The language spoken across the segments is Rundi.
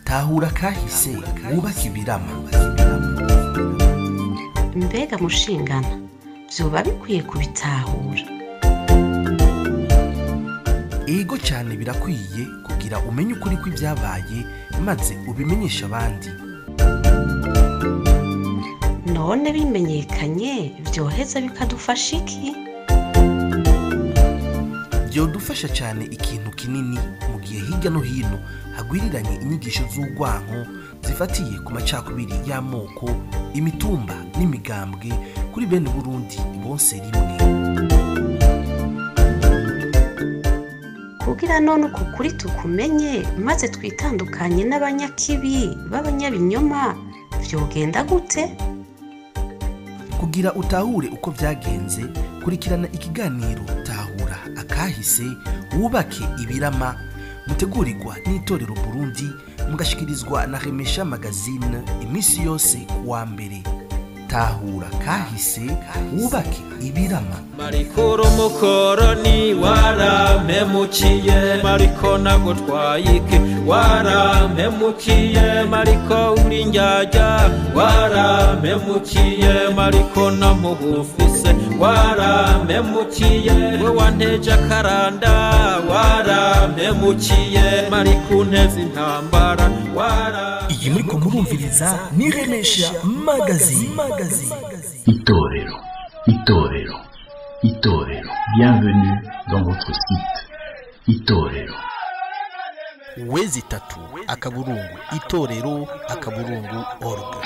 Tahura kahise wubake ibirama. Mbega mushingana vyoba bikwiye kubitahura? Ego cyane, birakwiye kugira umenye ukuri kw'ibyabaye maze ubimenyesha abandi. None bimenyekanye vyoheza bikadufasha iki? Byodufasha cyane ikintu kinini mu gihe hirya no hino hagwiriranye inyigisho z'urwanko zifatiye ku macakubiri y'amoko, imitumba n'imigambwe kuri bene Burundi bose rimwe. Kugira none uku kuri tukumenye maze twitandukanye n'abanyakibi b'abanyabinyoma vyogenda gute? Kugira utahure uko vyagenze, kurikirana ikiganiro Tahura akahise wubake ibirama, mutegurirwa n'Itorero Burundi, mugashikirizwa na Remesha Magazine iminsi yose kuwa mbere. Tahura kahise wubake ibirama. Mariko umukoroni warampemukiye, Mariko nagutwaye iki warampemukiye, Mariko uri njyajya warampemukiye, Mariko namugufise warampemukiye, we wanteje akaranda warampemukiye, Mariko unteze intambara wara. Iyi muriko murumviriza ni Remesha Magazine. Itorero, Itorero, Itorero. Bienvenue dans votre site Itorero. Wezi tatu akaburungu itorero akaburungu org.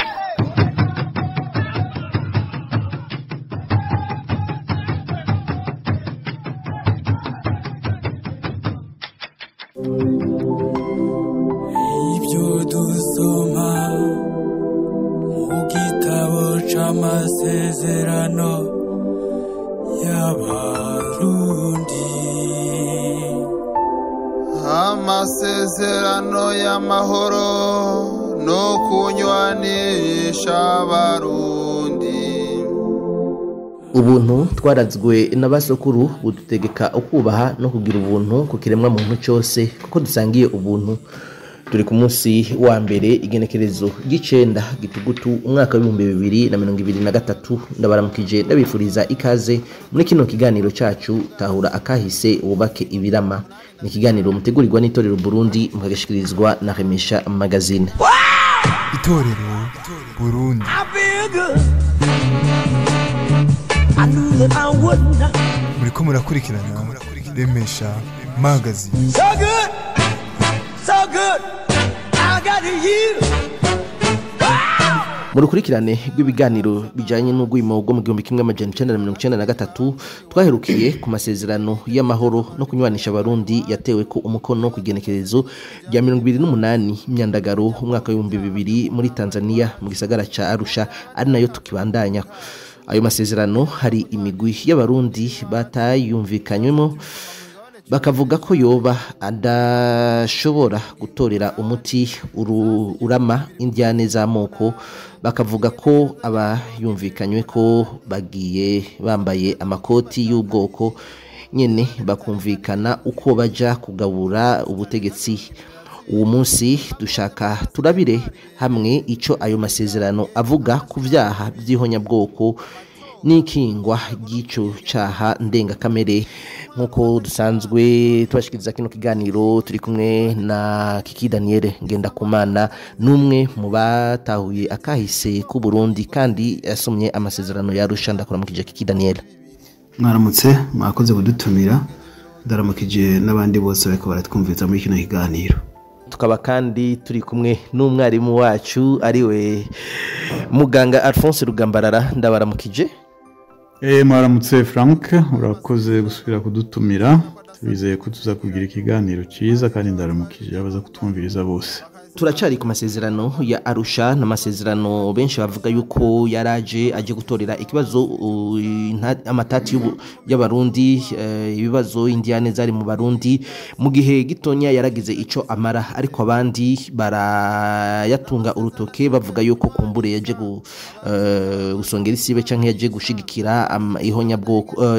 Ibyo dusoma mu gitabo c'amasezerano y'Abarundi, amasezerano y'amahoro no kunywanisha Abarundi. Ubuntu twarazwe n'abasokuru budutegeka ukubaha no kugira ubuntu ku kiremwa muntu cyose, kuko dusangiye ubuntu. Turi ku munsi wa mbere igenekerezo ry'icenda gitugutu umwaka w'2023. Ndabaramukije, ndabifuriza ikaze muri kino kiganiro cacu Tahura akahise wubake ibirama. Ni ikiganiro mutegurirwa n'Itorero Burundi, mukagishikirizwa na Remesha Magazine. Itorero Burundi. Muriko murakurikirana Remesha Magazine. So good, so good, I got you. Mu rukurikirane rw'ibiganiro bijanye n'ugwimo rwo mu 1993 twaherukiye ku masezerano y'amahoro no kunywanisha Abarundi yatewe ko umukono ku igenekerezo rya 28 Myandagaro umwaka w'ibihumbi bibiri muri Tanzania mu gisagara ca Arusha, ari nayo tukibandanya. Ayo masezerano hari imigwi y'Abarundi batayumvikanywemo, bakavuga ko yoba adashobora gutorera umuti urama indyane z'amoko. Bakavuga ko abayumvikanywe ko bagiye bambaye amakoti y'ubwoko nyene, bakumvikana uko baja kugabura ubutegetsi. Uwo munsi dushaka turabire hamwe ico ayo masezerano avuga ku vyaha vy'ihonyabwoko n'ikingwa ry'ico caha ndengakamere. Nkuko dusanzwe tubashikiriza kino kiganiro, turi kumwe na Kiki Daniel Ngendakumana, numwe mu batahuye akahise ku Burundi kandi yasomye amasezerano ya Arusha. Ndakuramukije Kiki Daniel. Mwaramutse, mwakoze kudutumira. Ndaramukije n'abandi bose bariko baratwumviriza muri kino kiganiro. Tukaba kandi turi kumwe n'umwarimu wacu ariwe muganga Alphonse Rugambarara. Ndabaramukije. Mwaramutse Frank, urakoze gusubira kudutumira. Turizeye ko tuza kugira ikiganiro cyiza kandi ndaramukije abaza kutwumviriza bose. Turacari ku masezerano ya Arusha, n'amasezerano benshi bavuga yuko yaraje aje gutorera ikibazo amatati y'Abarundi, ibibazo indiane zari mu Barundi. Mu gihe gitonya yaragize ico amara, ariko abandi barayatunga urutoke bavuga yuko kumbure yaje gusongera isibe canke yaje gushigikira ihonyabwoko,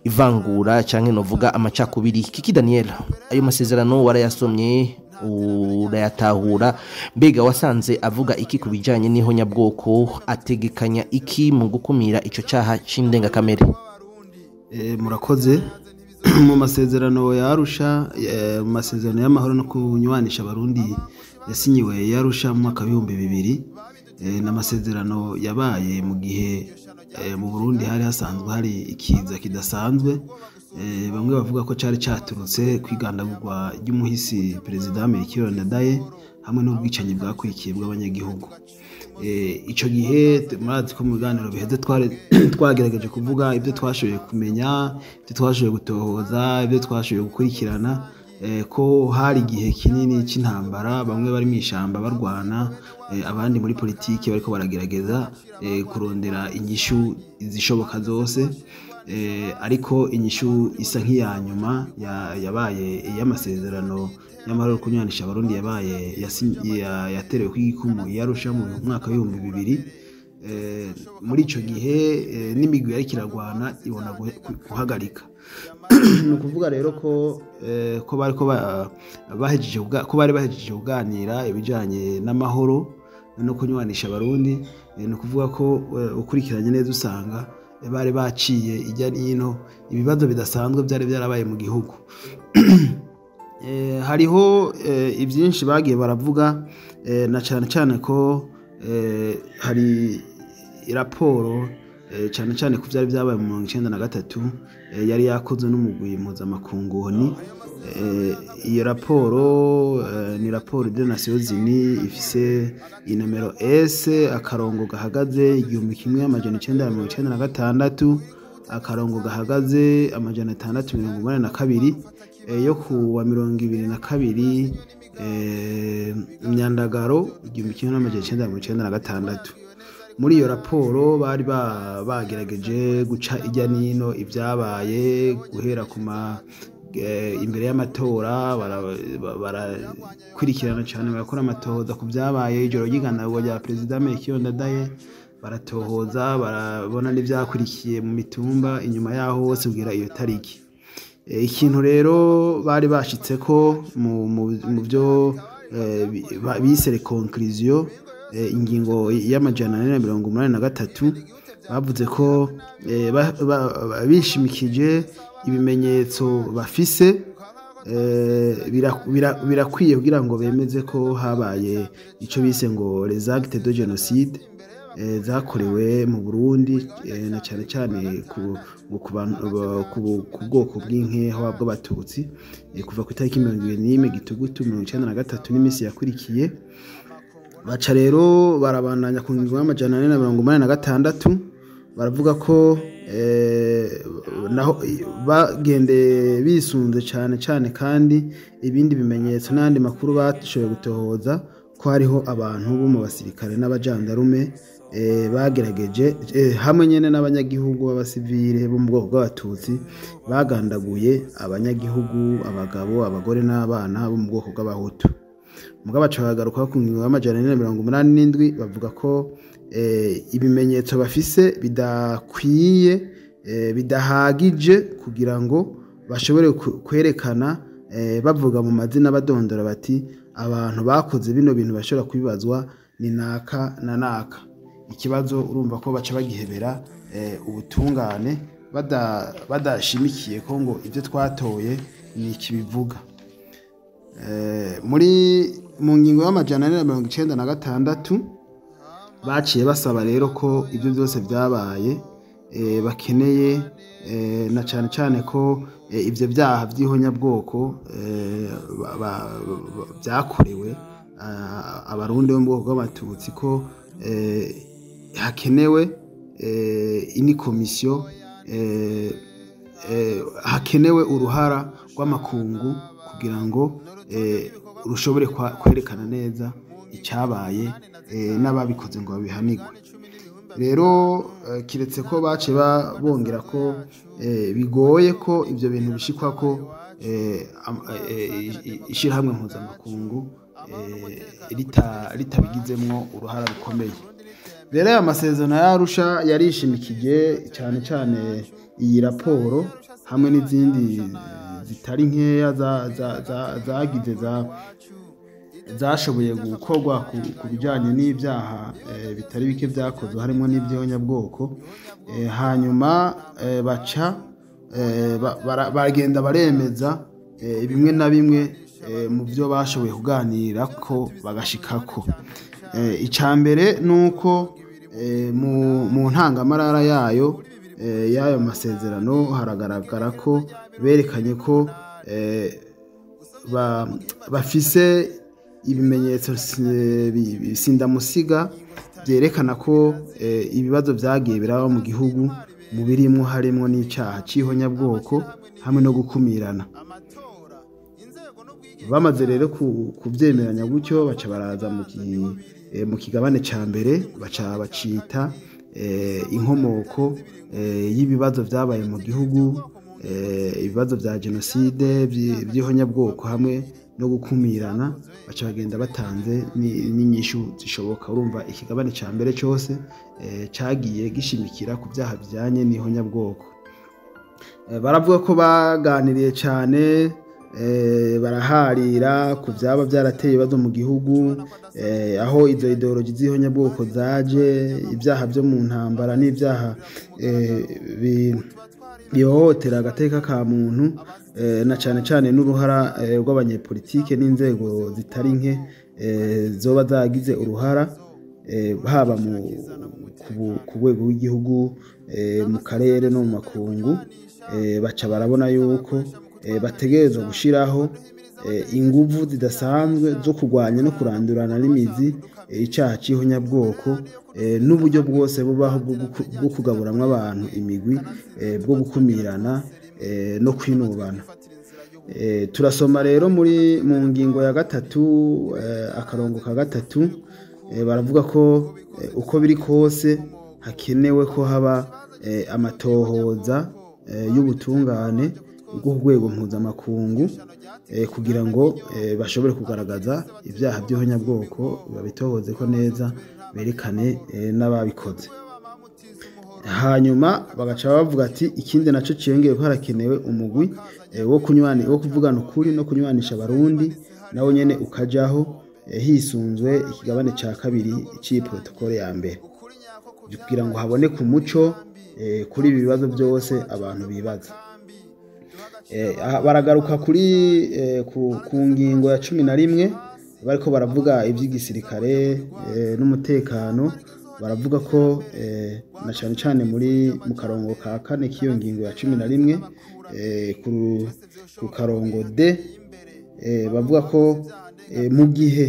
ivangura canke novuga amacakubiri. Kiki Daniel, ayo masezerano warayasomye urayatahura, mbega wasanze avuga iki ku bijanye n'ihonyabwoko, ategekanya iki mu gukumira ico caha c'indengakamere? Murakoze. Mu masezerano ya Arusha, mu masezerano y'amahoro no kunywanisha Abarundi yasinyiwe ya Arusha mu mwaka w'2000, n'amasezerano yabaye mu gihe mu Burundi hari hasanzwe hari ikiza kidasanzwe. Bamwe bavuga ko cari caturutse kwigandagurwa ry'umuhisi Perezida Melchior Ndadaye hamwe n'ubwicanyi bwakurikiye bw'abanyagihugu. Ico gihe murazi ko mu biganiro biheze twagerageje kuvuga ibyo twashoboye kumenya, ibyo twashoboye gutohoza, ibyo twashoboye gukurikirana, ko hari igihe kinini c'intambara, bamwe bari mw'ishamba barwana, abandi muri politiki bariko baragerageza kurondera inyishu zishoboka zose. Ariko inyishu isa nk'iya nyuma yabaye iy'amasezerano y'amahoro kunywanisha Abarundi yabaye yaterewe kw'igikumu yarusha mu mwaka w'2000. Muri ico gihe n'imigwi yariko iragwana ibona guhagarika. Ni ukuvuga rero ko ko bariko bahejeje ko bari bahejeje kuganira ibijanye n'amahoro no kunywanisha Abarundi. Ni ukuvuga ko ukurikiranye neza usanga bari baciye ijya n'ino ibibazo bidasanzwe byari byarabaye mu gihugu. Hariho ibyinshi bagiye baravuga, na cyane cyane ko hari raporo cyane cyane ku byari byabaye mu 1993 yari yakozwe n'umugwi mpuzamakungu. Iyo raporo ni raporo de Nations Unies ifise inomero S akarongo gahagaze 1996 akarongo gahagaze 682 yo kuwa 22 Myandagaro 1996. Muri iyo raporo bari bagerageje guca ijya nino ibyabaye guhera ku imbere y'amatora, barakurikirana cyane, barakora amatohoza ku byabaye ijoro ry'iganagurwa rya Perezida Melchior Ndadaye, baratohoza barabona n'ibyakurikiye mu mitumba inyuma yaho hose kugira iyo tariki. Ikintu rero bari bashitse ko mu byo bise conclusion, ingingo y'483, bavuze ko bishimikije ibimenyetso bafise birakwiye kugira ngo bemeze ko habaye ico bise ngo les actes de génocide zakorewe mu Burundi, na cyane cyane ku bwoko bw'inkeho bw'Abatutsi kuva ku itariki 21 Gitugutu 1993 n'imisi yakurikiye. Baca rero barabandanya ku ngingo y'486, baravuga ko naho bagende bisunze cyane cyane kandi ibindi bimenyetso n'andi makuru bashoboye gutohoza ko hariho abantu bo mu basirikare n'abajandarume bagerageje hamwe nyene n'abanyagihugu b'abasivile bo mu bwoko bw'Abatutsi bagandaguye abanyagihugu, abagabo, abagore n'abana bo mu bwoko bw'Abahutu. Mugabo baca bagaruka ku ngingo y'487, bavuga ko ibimenyetso bafise bidakwiye, bidahagije kugira ngo bashobore kwerekana, bavuga mu mazina badondora bati abantu bakoze bino bintu bashobora kubibazwa ni naka na naka. Ikibazo urumva ko baca bagihebera ubutungane badashimikiye ko ngo ibyo twatoye ni ikibivuga. Muri mu ngingo y'496 baciye basaba rero ko ibyo byose byabaye bakeneye, na cyane cyane ko ibyo byaha by'ihonyabwoko byakorewe Abarundi bo mu bwoko bw'Abatutsi, ko hakenewe ini komisiyo, hakenewe uruhara rw'amakungu kugira ngo rushobore kwerekana neza icyabaye n'ababikoze ngo babihanirwe. Rero kiretse ko bace bongera ko bigoye ko ibyo bintu bishikwa ko ishyirahamwe mpuzamakungu ritabigizemwo uruhara rukomeye. Rero aya masezerano ya Arusha yarishimikije cyane cyane iyi raporo hamwe n'izindi zitari nkeya zagize zashoboye gukorwa ku bijyanye n'ibyaha bitari bike byakozwe, harimo n'iby'ihonyabwoko. Hanyuma baca bagenda baremeza bimwe na bimwe mu byo bashoboye kuganira ko bagashikako. Icya mbere ni uko mu ntangamarara yayo y'ayo masezerano haragaragara ko berekanye ko bafise ibimenyetso sindamusiga byerekana ko ibibazo byagiye biraba mu gihugu mu birimo harimo n'icyaha cy'ihonyabwoko hamwe no gukumirana. Bamaze rero kubyemeranya gutyo, baca baraza mu kigabane cya mbere, baca bacita inkomoko y'ibibazo byabaye mu gihugu, ibibazo bya jenoside by'ihonyabwoko hamwe no gukumirana, baca bagenda batanze n'inyishu zishoboka. Urumva ikigabane cya mbere cyose cyagiye gishimikira ku byaha bijyanye n'ihonyabwoko. Baravuga ko baganiriye cyane, baraharira ku byaba byarateye ibibazo mu gihugu, aho izo ideologi z'ihonyabwoko zaje, ibyaha byo mu ntambara n'ibyaha bihohotera agateka ka muntu, na cyane cyane n'uruhara rw'abanyepolitike n'inzego zitari nke zoba zagize uruhara, haba ku rwego rw'igihugu, mu karere no mu makungu. Baca barabona yuko bategerezwa gushyiraho inguvu zidasanzwe zo kurwanya no kurandurana n'imizi icyaha cy'ihonyabwoko, n'uburyo bwose bubaho bwo kugaburamwo abantu imigwi, bwo gukumirana no kwinubana. Turasoma rero muri mu ngingo ya 3, akarongo ka 3, baravuga ko uko biri kose hakenewe ko haba amatohoza y'ubutungane bwo ku rwego mpuzamakungu, kugira ngo bashobore kugaragaza ibyaha by'ihonyabwoko, babitohoze ko neza, berekane n'ababikoze. Hanyuma bagaca bavuga ati ikindi naco ciyongeye ko harakenewe umugwi wo kuvugana ukuri no kunywanisha abarundi, nawo nyene ukajaho hisunzwe ikigabane ca 2 cy'iyi protokole ya mbere, kugira ngo haboneke umuco kuri ibi bibazo byose abantu bibaza. Baragaruka kuri ku ngingo ya 11, bariko baravuga iby'igisirikare n'umutekano. Baravuga ko na cyane cyane muri mu karongo ka 4 k'iyo ngingo ya 11, ku karongo D, bavuga ko mu gihe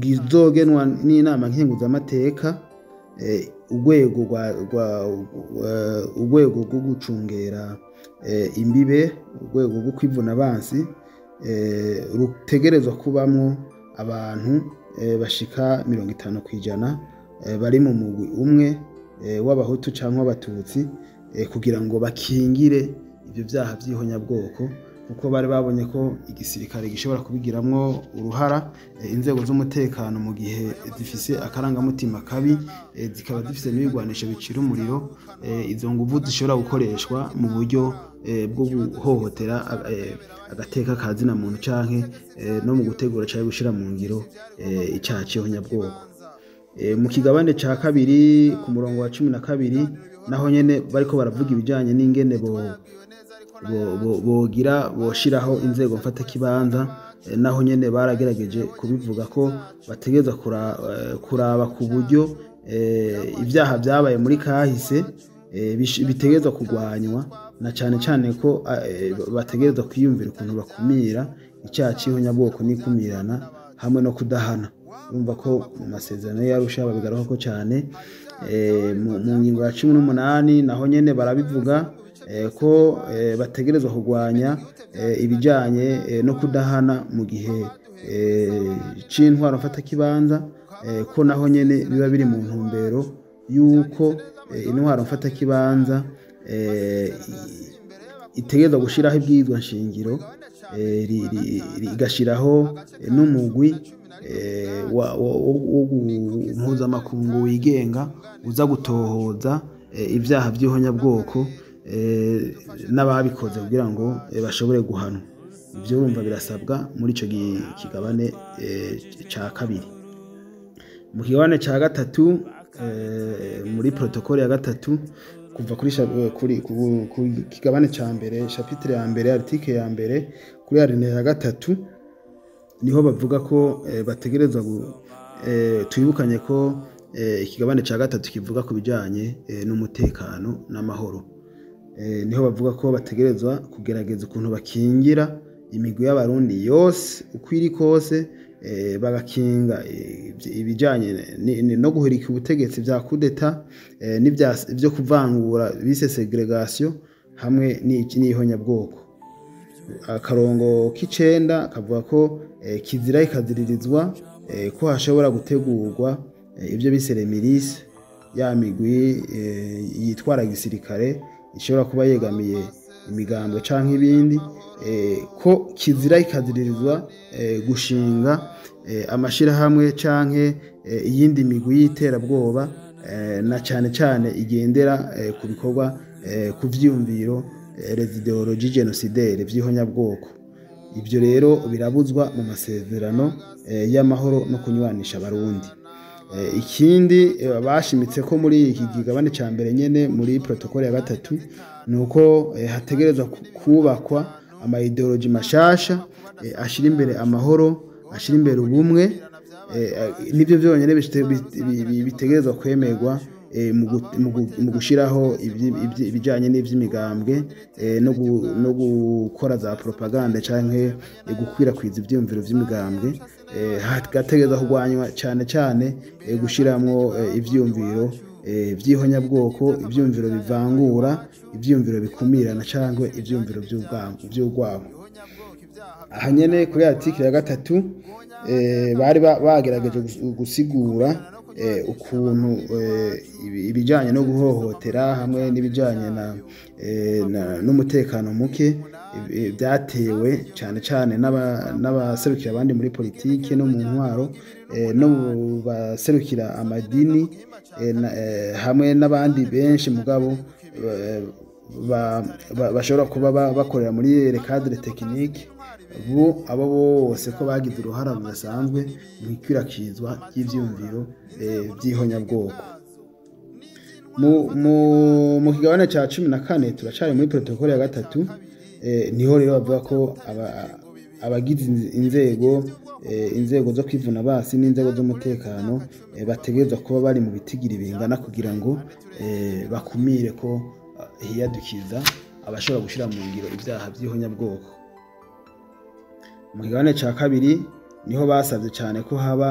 gizogenwa n'inama nkenguzamateka, urwego rwo gucungera imbibe, urwego rwo kwivuna abansi, rutegerezwa kubamwo abantu bashika 50% bari mu mugwi umwe w'abahutu cyangwa abatutsi, kugira ngo bakingire ibyo byaha by'ihonyabwoko, kuko bari babonye ko igisirikare gishobora kubigiramwo uruhara, inzego z'umutekano mu gihe zifise akarangamutima kabi, zikaba zifise n'ibigwanisho bicira umuriro, izo nguvu zishobora gukoreshwa mu buryo bwo guhohotera agateka ka zina muntu canke no mu gutegura canke gushira mu ngiro icyaha cy'ihonyabwoko. Mu kigabane ca 2 ku murongo wa 12, naho nyene bariko baravuga ibijanye n'ingene bogira boshiraho inzego mfata kibanza, naho nyene baragerageje kubivuga ko bategeza kuraba ku buryo ibyaha byabaye muri kahise bitegeza kugwanywa, na cyane cyane ko bategereza kwiyumvira ukuntu bakumira icyaha cy'ihonyabwoko n'ikumirana hamwe no kudahana. Urumva ko mu masezerano y'Arusha babigaruka ko cyane. Mu ngingo ya 18 naho nyene barabivuga, ko bategerezwa kurwanya ibijyanye no kudahana mu gihe c'intwaro mfatakibanza, ko naho nyene biba biri mu ntumbero yuko intwaro mfatakibanza itegerezwa gushiraho ibwirizwa nshingiro, igashiraho n'umugwi mpuzamakungu wigenga uza gutohoza ibyaha by'ihonyabwoko n'ababikoze kugira ngo bashobore guhanwa. Ibyo urumva birasabwa muri ico kigabane ca kabiri. Mu kigabane ca gatatu, muri protocole ya gatatu, kuva kuri ku kigabane ca mbere, chapitre ya mbere, article ya mbere, kuri alinéa ya gatatu, niho bavuga ko bategerezwa, twibukanye ko ikigabane ca gatatu kivuga ku bijanye n'umutekano n'amahoro. Niho bavuga ko bategerezwa kugerageza ukuntu bakingira imigwi y'Abarundi yose uko iri kose, bagakinga ibijanye no guhirika ubutegetsi vya coup d'état, n'ibyo kuvangura bise ségrégation, hamwe n'ihonyabwoko. Akarongo k'icenda kavuga ko kizira ikaziririzwa ko hashobora gutegurwa ibyo bise les milices, ya migwi yitwara gisirikare ishobora kuba yegamiye imigambwe canke ibindi, ko kizira ikaziririzwa gushinga amashirahamwe canke iyindi migwi y'iterabwoba, na cane cane igendera ku bikorwa, ku vyiyumviro, les idéologies génocidaires vy'ihonyabwoko. Ibyo rero birabuzwa mu masezerano y'amahoro no kunywanisha Abarundi. Ikindi bashimitse ko muri iki kigabane ca mbere nyene, muri protocole ya gatatu, ni uko hategerezwa kubakwa ama idéologies mashasha ashira imbere amahoro, ashira imbere ubumwe. Nibyo byonyine bitegerezwa kwemerwa mu gushiraho ibijanye n'ivy'imigambwe no gukora za propagande canke gukwirakwiza ivyiyumviro vy'imigambwe. Hagategerezwa kurwanywa cane cane gushiramwo ivyiyumviro vy'ihonyabwoko, ivyiyumviro bivangura, ivyiyumviro bikumirana canke ivyiyumviro vy'urwango. Aha nyene kuri article ya gatatu bari bagerageje gusigura ukuntu ibijanye no guhohotera hamwe n'ibijanye n'umutekano muke byatewe cane cane n'abaserukira abandi muri politike no mu ntwaro, no mu baserukira amadini, hamwe n'abandi benshi, mugabo bashobora kuba bakorera muri cadre technique, bo abo bose ko bagize uruhara rudasanzwe mu ikwirakwizwa ry'ivyiyumviro vy'ihonyabwoko. Mu kigabane ca 14, turacari muri protocole ya gatatu, niho rero bavuga ko abagize inzego zo kwivuna basi n'inzego z'umutekano bategerezwa kuba bari mu bitigiri bingana kugira ngo bakumire ko hiyadukiza abashobora gushira mu ngiro ibyaha by'ihonyabwoko. Mu kigabane ca kabiri niho basabye cyane ko haba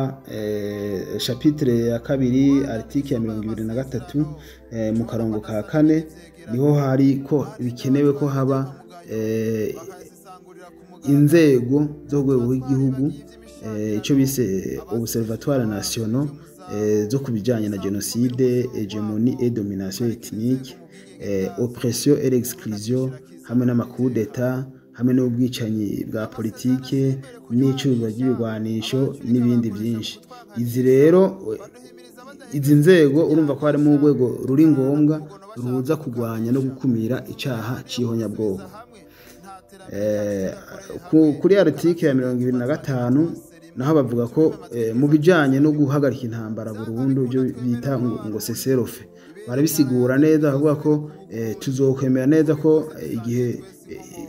chapitre ya kabiri, article ya 23, mu karongo ka kane, niho hari ko bikenewe ko haba inzego zo ku rwego rw'igihugu, icyo bise observatoire national zo ku bijyanye na génocide, hégémonie et domination ethnique, oppression et exclusion, hamwe n'ama coups d'état, hamwe n'ubwicanyi bwa politike n'icuruzwa ry'ibigwanisho n'ibindi byinshi. Izi rero, izi nzego, urumva ko harimo urwego ruri ngombwa ruza kurwanya no gukumira icaha c'ihonyabwoko. Kuri article ya 25 naho bavuga ko mu bijanye no guhagarika intambara burundu, ibyo bita ngo cessez-le-feu, barabisigura neza, bavuga ko tuzokwemera neza ko igihe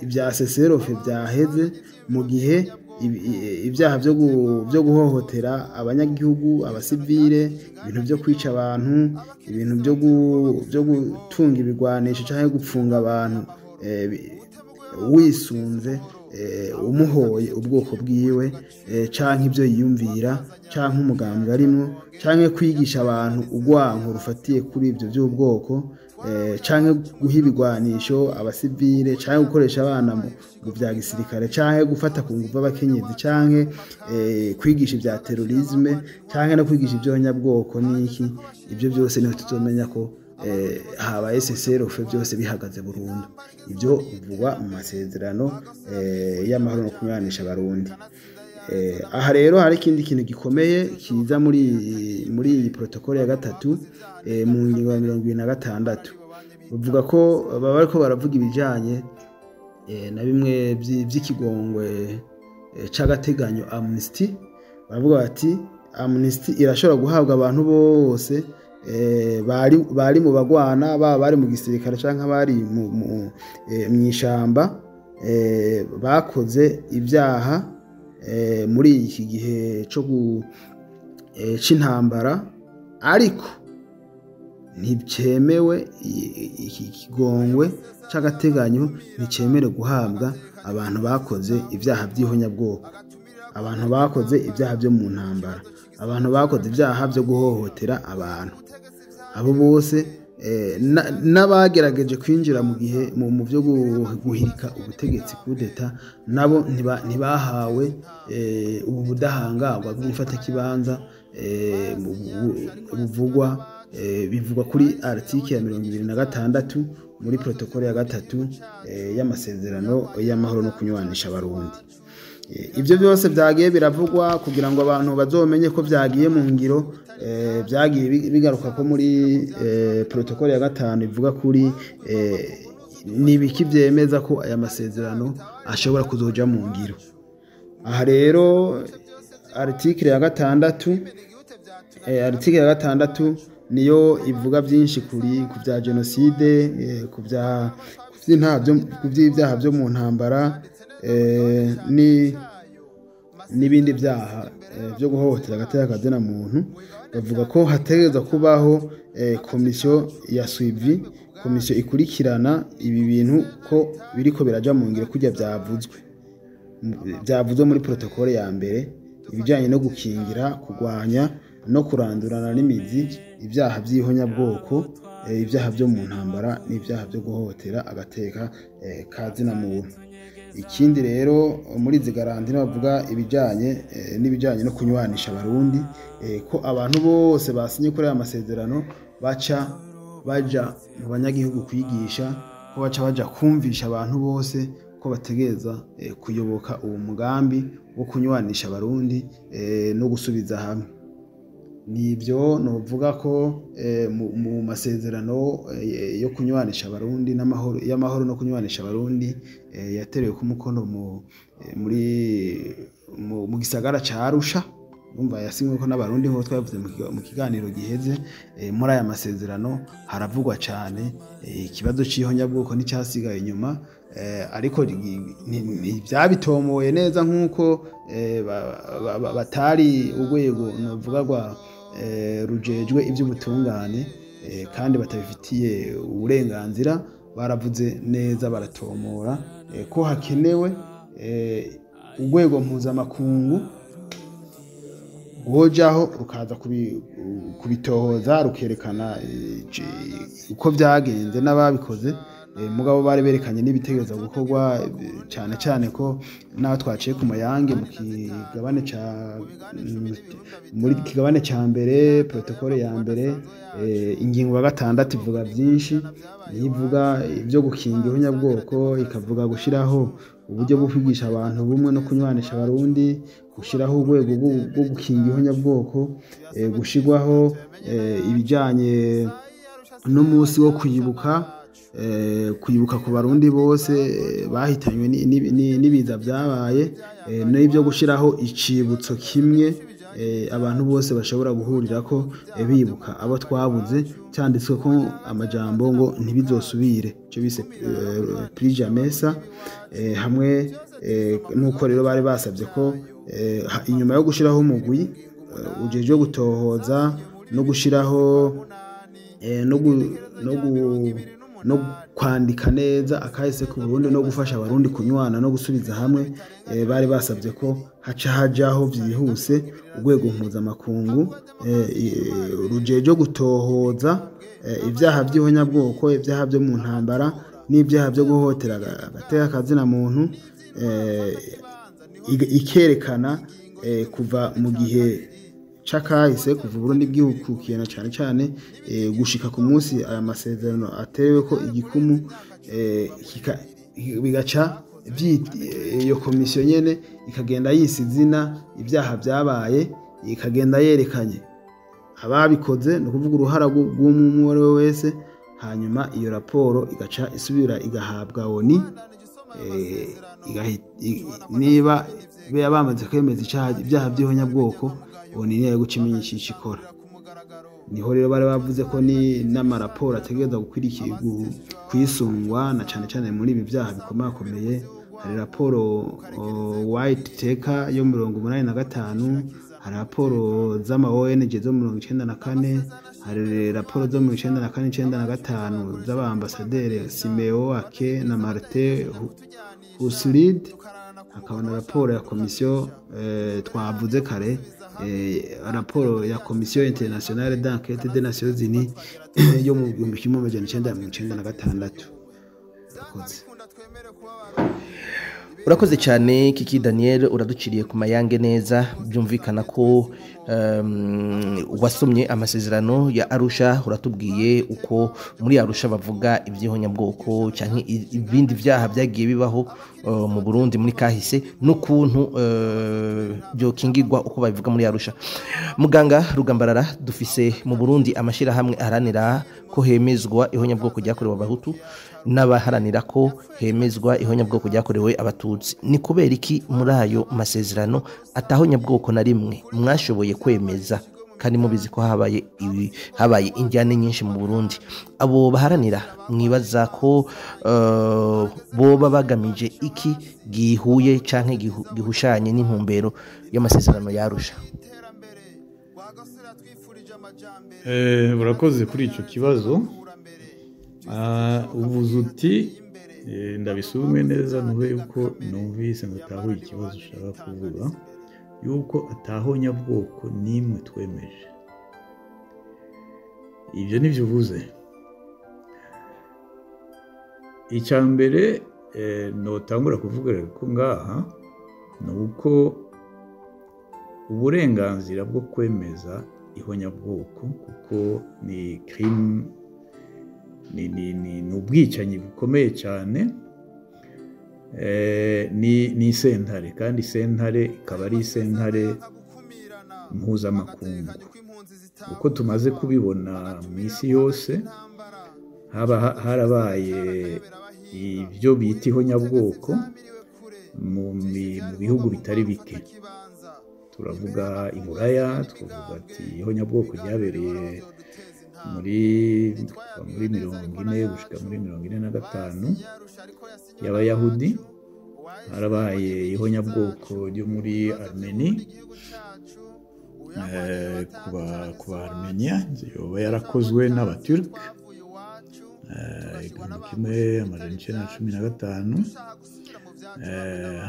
ibya cessez-le-feu byaheze, mu gihe ibyaha byo guhohotera abanyagihugu, abasivile, ibintu byo kwica abantu, ibintu byo gutunga ibigwanisho cyangwa gupfunga abantu wisunze umuhoye ubwoko bwiwe canke ibyo yiyumvira canke umugambwe arimwo canke kwigisha abantu urwanko rufatiye kuri ibyo by'ubwoko. canke guha ibigwanisho abasivile, canke gukoresha abana mu vya gisirikare, canke gufata ku nguvu abakenyezi, canke kwigisha ibya terrorisme, canke no kwigisha ivy'abanyabwoko n'iki. Ibyo byose niho tuzomenya ko habaye cessez-le-feu, byose bihagaze burundu. Ibyo bivugwa mu masezerano y'amahoro no kunywanisha Abarundi. Aha rero hari ikindi kintu gikomeye kiza muri iyi protocole ya gatatu, mu ngingo ya 26. Bavuga ko baba bariko baravuga ibijanye na bimwe vy'ikigongwe c'agateganyo, amnesty. Baravuga bati amnesty irashobora guhabwa abantu bose bari mu bagwana, baba bari mu gisirikare canke bari mu mw'ishamba, bakoze ibyaha muri iki gihe co c'intambara, ariko ntibyemewe, iki kigongwe c'agateganyo nticemere guhabwa abantu bakoze ibyaha by'ihonyabwoko, abantu bakoze ibyaha byo mu ntambara, abantu bakoze ibyaha byo guhohotera abantu. Abo bose n'abagerageje kwinjira mu gihe mu byo guhirika ubutegetsi, kudeta, nabo ntibahawe ubu budahangarwa bw'imfatakibanza buvugwa, bivugwa kuri article ya 26 muri protocole ya gatatu y'amasezerano y'amahoro no kunywanisha Abarundi. Ibyo byose byagiye biravugwa kugira ngo abantu bazomenye ko byagiye mu ngiro. Byagiye bigaruka ko muri protocole ya gatanu ivuga kuri nibiki byemeza ko aya masezerano ashobora kuzoja mu ngiro. Aha rero article ya gatandatu, article ya gatandatu niyo ivuga byinshi kuri ku bya genocide, ku bya ku by'ibyaha byo mu ntambara, ni n'ibindi byaha byo guhohotera agateka kazina muntu. Bavuga ko hategerezwa kubaho komisiyo ya suivi, komisiyo ikurikirana ibi bintu ko biriko biraja mu ngiro kujya byavuzwe muri protocole ya mbere, ibijyanye no gukingira, kurwanya no kurandurana n'imizi ibyaha by'ihonyabwoko, ibyaha byo mu ntambara n'ibyaha byo guhohotera agateka kazina muntu. Ikindi rero muri izi garanties bavuga ibijyanye n'ibijyanye no kunywanisha Abarundi, ko abantu bose basinye kuri aya masezerano baca baja mu banyagihugu kwigisha, ko baca baja kumvisha abantu bose ko bategereza kuyoboka uwo mugambi wo kunywanisha Abarundi no gusubiza hamwe. Nibyo novuga ko mu masezerano yo kunywanisha Abarundi n'amahoro, y'amahoro no kunywanisha Abarundi, yaterewe ku mukono muri mu gisagara ca Arusha. Umva, yasinywe ko n'Abarundi nk'uko twabivuze mu kiganiro giheze. Muri aya masezerano haravugwa cyane ikibazo c'ihonyabwoko n'icyasigaye inyuma, ariko ntibyabitomoye neza nk'uko batari urwego novuga rwa rujejwe iby'ubutungane, kandi batabifitiye uburenganzira. Baravuze neza, baratomora ko hakenewe urwego mpuzamakungu rwojaho rukaza kubitohoza, rukerekana uko byagenze n'ababikoze. Mugabo bari berekanye n'ibitegereza gukorwa, cyane cyane ko naho twaciye ku mayange mu kigabane ca muri kigabane ca mbere, protocole ya mbere, ingingo ya gatandatu ivuga byinshi. Niyo ivuga ibyo gukinga ihonyabwoko, ikavuga gushyiraho uburyo bwo kwigisha abantu bumwe no kunywanisha Abarundi, gushyiraho urwego rwo gukinga ihonyabwoko, gushyirwaho ibijyanye n'umunsi wo kwibuka ku Barundi bose bahitanywe n'ibiza byabaye, n'ibyo gushyiraho icibutso kimwe abantu bose bashobora guhurirako bibuka abo twabuze, cyanditswe ko amajambo ngo ntibizosubire, icyo bise plus jamais ça, hamwe n'uko rero bari basabye ko inyuma yo gushyiraho umugwi ujejwe gutohoza no gushyiraho no no kwandika neza akahise ku Burundi no gufasha abarundi kunywana no gusubiza hamwe, bari basabye ko haca hajaho byihuse urwego mpuzamakungu rujeje gutohoza ibyaha by'ihonyabwoko, ibyaha byo mu ntambara n'ibyaha byo guhotera agateka kazina muntu, ikerekana kuva mu gihe cakahise, kuva Burundi bwikukiye na cyane cyane gushika ku munsi aya masezerano atewe ko igikumu, bigaca iyo komisiyo nyene ikagenda yisa izina ibyaha byabaye, ikagenda yerekanye ababikoze, no kuvuga uruhara rw'umwe uwo ari we wese. Hanyuma iyo raporo igaca isubira igahabwa ONU, niba bamaze kwemeza ibyaha by'ihonyabwoko, ONU niyo guca imenya ico ikora. Niho rero bari bavuze ko ni n'amaraporo ategereza gukwirikira kwisungwa, na cyane cyane muri ibi byaha bikomakomeye. Hari raporo White Taker yo 85, hari raporo z'ama ONG zo 94, hari raporo zo 94 95 z'aba ambasaderi Simeo Ake na Martin Huslid, hakaba na raporo ya komisiyo twavuze kare, raporo ya Commission Internationale d'Enquête des Nations Unies yo mu 1996. Urakoze. Urakoze cyane Kiki Daniel, uraduciriye ku mayange neza. Byumvikana ko wasomye amasezerano ya Arusha, uratubwiye uko muri Arusha bavuga iby'ihonyabwoko cyangwa ibindi byaha byagiye bibaho mu Burundi muri kahise, n'ukuntu byokingirwa uko babivuga muri Arusha. Muganga Rugambarara, dufise mu Burundi amashirahamwe aharanira ko hemezwa ihonyabwoko ryakorewe abahutu n'abaharanira ko hemezwa ihonyabwoko ryakorewe abatutsi. Ni kubera iki muri ayo masezerano atahonyabwoko na rimwe mwashoboye kwemeza, kandi mubizi ko habaye habaye injyane nyinshi mu Burundi? Abo baharanira mwibaza ko boba bagamije iki gihuye canke gihushanye n'intumbero y'amasezerano ya Arusha? Urakoze kuri ico kibazo. Uvuze uti ndabisume neza nube yuko numvise ngatahuye ikibazo ushaka kuvuga, yuko atahonyabwoko nimwe twemeje. Ibyo nivyo uvuze. Icya mbere notangura kuvuga ko ngaha nuko uburenganzira bwo kwemeza ihonyabwoko, kuko ni crime, ni ubwicanyi bukomeye cyane, ni sentare, kandi sentare ikaba ari sentare mpuzamakungu. Uko tumaze kubibona mu isi yose, harabaye ibyo bita ihonyabwoko mu bihugu bitari bike. Turavuga i Buraya, tukavuga ati ihonyabwoko ryabereye muri 40 gushika muri 45 y'abayahudi. Harabaye ihonyabwoko ryo muri Armeni, ku ba Armenia, yoba yarakozwe n'abaturk 1915.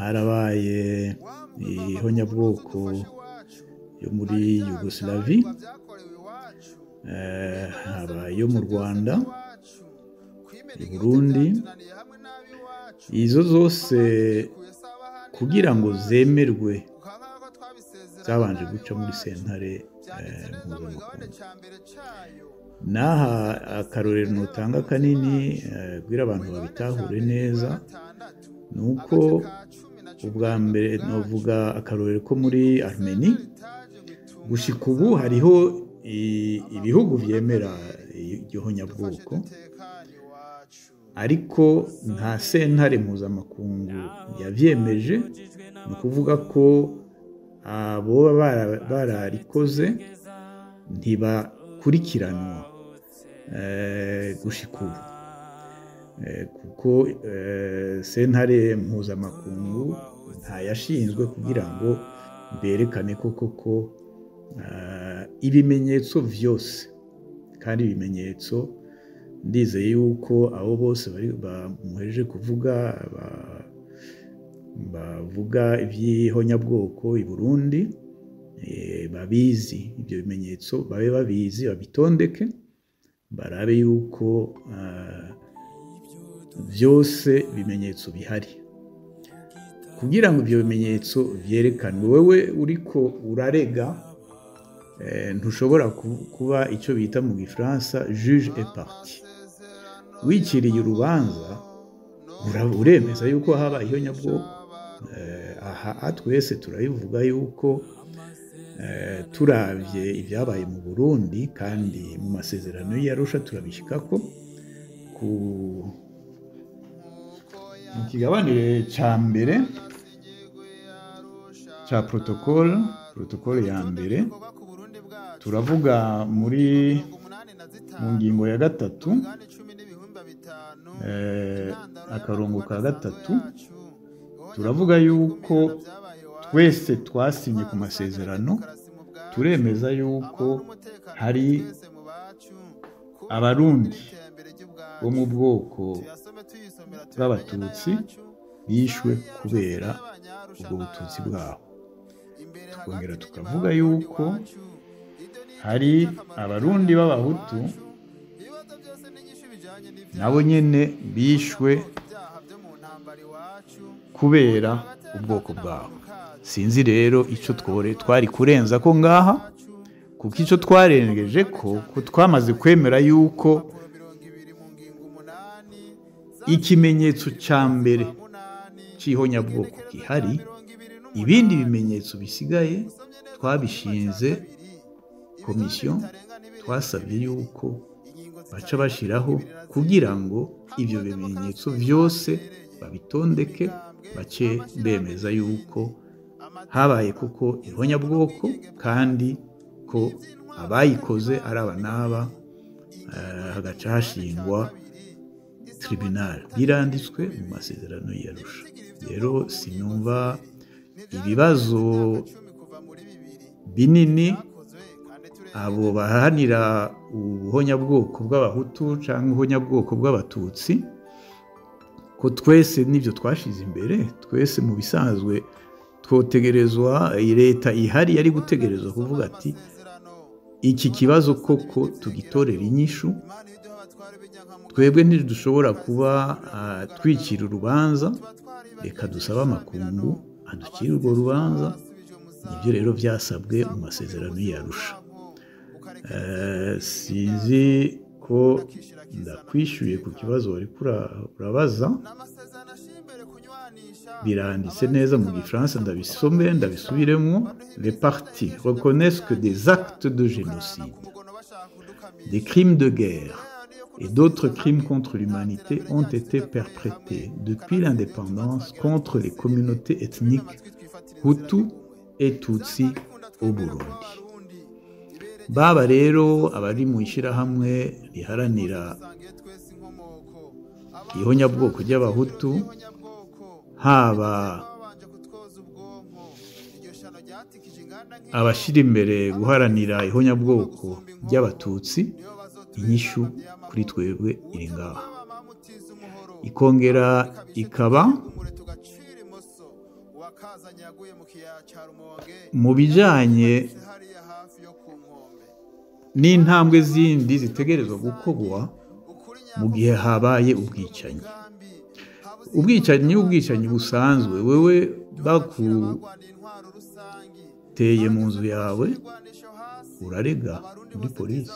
Harabaye ihonyabwoko yo muri Yugoslavi, haba yo mu Rwanda, i Burundi. Izo zose kugira ngo zemerwe zabanje guca muri sentare mpuzamakungu. Naha akarorero notanga kanini kugira abantu babitahure neza, nuko ubwa mbere novuga akarorero ko muri Armeni, gushika ubu hariho ibihugu vyemera ihonyabwoko, ariko nta sentare mpuzamakungu yavyemeje. Ni ukuvuga ko abo bararikoze ntibakurikiranwa gushika ubu, kuko sentare mpuzamakungu ntayashinzwe kugira ngo berekane ko koko ibimenyetso vyose, kandi ibimenyetso Ndizeye yuko abo bose bari bamuhejeje kuvuga, bavuga iby'ihonyabwoko i Burundi, babizi ibyo bimenyetso, babe babizi, babitondeke, barabe yuko byose bimenyetso bihari. Kugira ngo ibyo bimenyetso byerekanwe, wewe uriko urarega ntushobora kuba icyo bita mu Gifaransa juge et partie. Wiciriye urubanza, uremeza yuko habaye ihonyabwoko. Aha twese turabivuga yuko turavye ibyabaye mu Burundi, kandi mu masezerano y'Arusha turabishikako ku mu kigabanire ca mbere ca protocole ya mbere, turavuga mu ngingo ya 3, akarongo ka 3, turavuga yuko twese twasinye ku masezerano, turemeza yuko hari Abarundi bo mu bwoko bw'Abatutsi bishwe kubera ubwo bututsi bwabo. Tukongera tukavuga yuko hari Abarundi b'Abahutu nabo nyene bishwe kubera ubwoko bwabo. Sinzi rero ico twari kurenza ko ngaha, kuko ico twarengeje ko twamaze kwemera yuko ikimenyetso ca mbere c'ihonyabwoko gihari, ibindi bimenyetso bisigaye twabishinze komisiyo, twasabye yuko baca bashiraho kugira ngo ibyo bimenyetso byose babitondeke, bace bemeza yuko habaye kuko ihonyabwoko, kandi ko abayikoze ari aba n'aba, hagaca hashingwa tribunal. Biranditswe mu masezerano y'Arusha. Rero sinumva ibibazo binini abo baharanira ubuhonyabwoko bw'Abahutu cyangwa ubuhonyabwoko bw'Abatutsi, ko twese n'ibyo twashize imbere. Twese mu bisanzwe twotegerezwa, leta ihari yari gutegerezwa kuvuga ati iki kibazo koko tugitorera inyishu, twebwe ntidushobora kuba twicira urubanza, reka dusabe amakungu adukire urwo rubanza. Nibyo rero byasabwe mu masezerano y'Arusha. Sinzi ko ndakwishyuye ku kibazo wari urabaza. Biranditse neza mu Gifaransa, ndabisome ndabisubiremo. Les parties reconnaissent que des actes de génocide, des crimes de guerre et d'autres crimes contre l'humanité ont été perpétrés depuis l'indépendance contre les communautés ethniques Hutu et Tutsi au Burundi. Baba rero abari mu ishyirahamwe riharanira ihonyabwoko ry'Abahutu, haba abashyira imbere guharanira ihonyabwoko ry'Abatutsi, inyishu kuri twebwe iri ngaha. Ikongera ikaba mu bijanye n'intambwe zindi zitegerezwa gukorwa mu gihe habaye ubwicanyi. Ubwicanyi busanzwe, wewe bakuteye mu nzu yawe, urarega muri polisi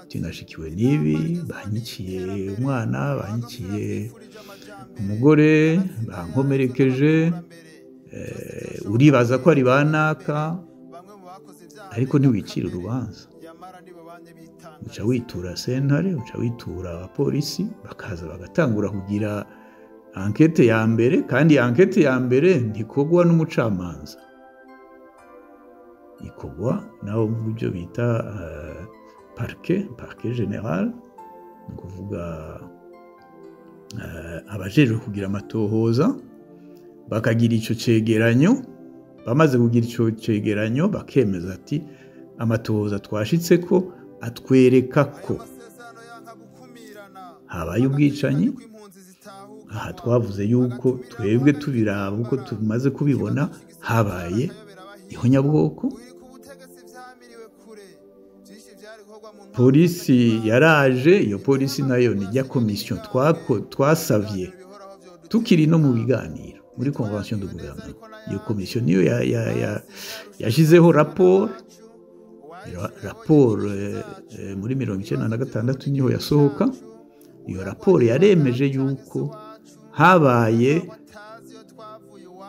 uti nashikiwe n'ibi, banyikiye umwana, banyikiye umugore, bankomerekeje, uribaza ko ari banaka, ariko ntiwicira urubanza. Uca witura sentare, uca witura abapolisi, bakaza bagatangura kugira ankete ya mbere, kandi ankete ya mbere ntikorwa n'umucamanza, ikorwa nabo mu byo bita parquet general, ni ukuvuga abajejwe kugira amatohoza, bakagira ico cegeranyo. Bamaze kugira ico cegeranyo bakemeza ati amatohoza twashitse ko atwereka ko Habaye ubwicanyi. Aha twavuze yuko twebwe tubiraba uko tumaze kubibona, habaye ihonyabwoko. Polisi yaraje, iyo polisi nayo ni ya komisiyo twasavye tukiri no mu biganiro muri convention de gouvernement. Iyo komisiyo niyo yashizeho raporo muri 1996 niho yasohoka. Iyo raporo yaremeje yuko habaye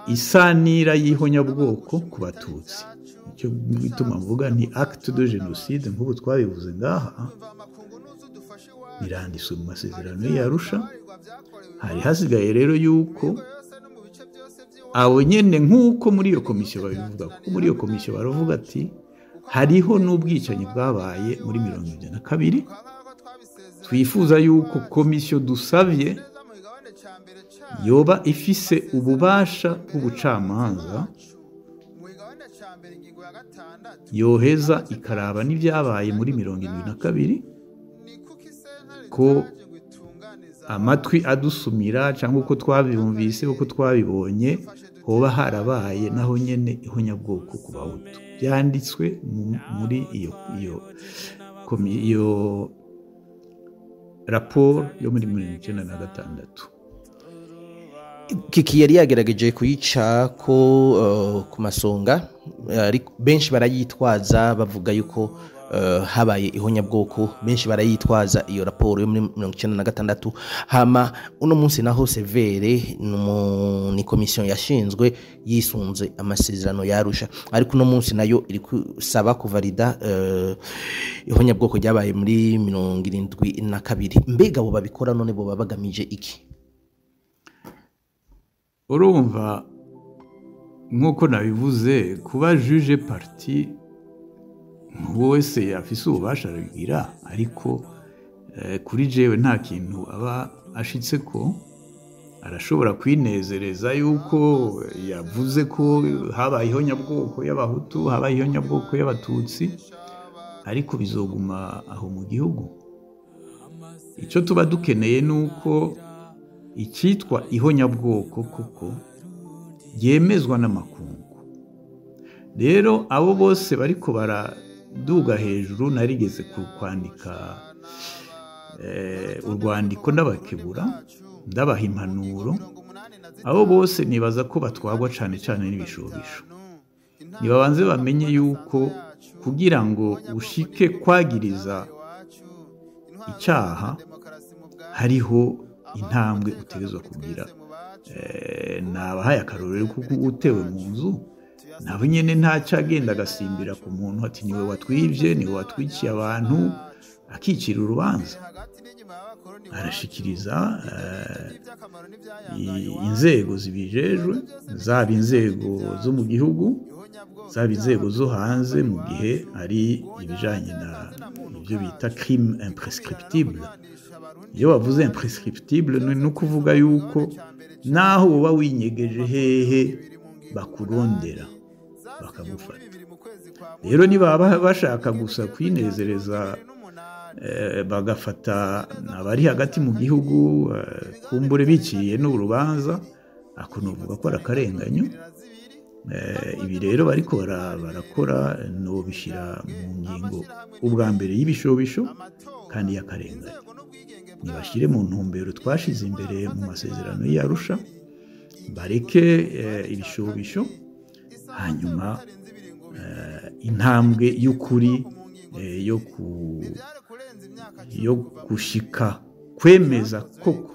isanira y'ihonyabwoko ku Batutsi. Icyo gituma mvuga ni acte de génocide nk'ubu twabivuze ngaha, biranditswe mu masezerano y'Arusha. Hari hasigaye rero yuko abo nyene nk'uko muri iyo komisiyo babivuga, kuko muri iyo komisiyo baravuga ati hariho n'ubwicanyi bwabaye muri 1972, twifuza yuko komisiyo dusavye yoba ifise ububasha bw'ubucamanza, yoheza ikaraba n'ibyabaye muri 1972, ko amatwi adusumira cyangwa uko twabiyumvise uko twabibonye hoba harabaye naho nyene ihonyabwoko ku Bahutu. Byanditswe muri iyo raporo yo muri 1996. Kiki yari yagerageje kuyica ko ku masonga, benshi barayitwaza bavuga yuko habaye ihonyabwoko, benshi barayitwaza iyo raporo yo muri 1996. Hama uno munsi naho Severe ni komisiyo yashinzwe yisunze amasezerano y'Arusha, ariko uno munsi nayo iri kusaba kuvalida ihonyabwoko ryabaye muri 1972. Mbega bo babikora none bo babagamije iki? Urumva nk'uko nabivuze, kuba juge parti wese afise ububasha arabigira, ariko kuri jewe nta kintu aba ashitse ko arashobora kwinezereza yuko yavuze ko habaye ihonyabwoko y'Abahutu, habaye ihonyabwoko y'Abatutsi, ariko bizoguma aho mu gihugu. Icyo tuba dukeneye nuko icyitwa ihonyabwoko koko yemezwa n'amakungu. Rero abo bose bariko baraduga hejuru, narigeze kwandika urwandiko ndabakebura, ndabaha impanuro. Abo bose nibaza ko batwagwa cane cane n'ibishobisho. Nibabanze bamenye yuko kugira ngo ushike kwagiriza icyaha hariho intambwe utegerezwa kugira. Nabahaye akarorero kuko utewe mu nzu nabo nyene ntaca agenda agasimbira ku muntu ati niwe watwibye, niwe watwikiye abantu, akicira urubanza. Arashikiriza inzego zibijejwe, zaba inzego zo mu gihugu, zaba inzego zo hanze, mu gihe ari ibijanye na ibyo bita crime imprescriptible. Iyo bavuze imprescriptible ni ukuvuga yuko naho uba winyegeje hehe bakurondera bakagufata. Rero niba bashaka gusa kwinezereza bagafata abari hagati mu gihugu kumbure biciye n'urubanza, ako novuga ko ari akarenganyo. Ibi rero bariko barakora no bishira mu ngingo ubwa mbere y'ibishobisho kandi y'akarenganyo. Nibashire mu ntumbero twashize imbere mu masezerano y'Arusha, bareke ibishobisho, hanyuma intambwe y'ukuri yo gushika kwemeza koko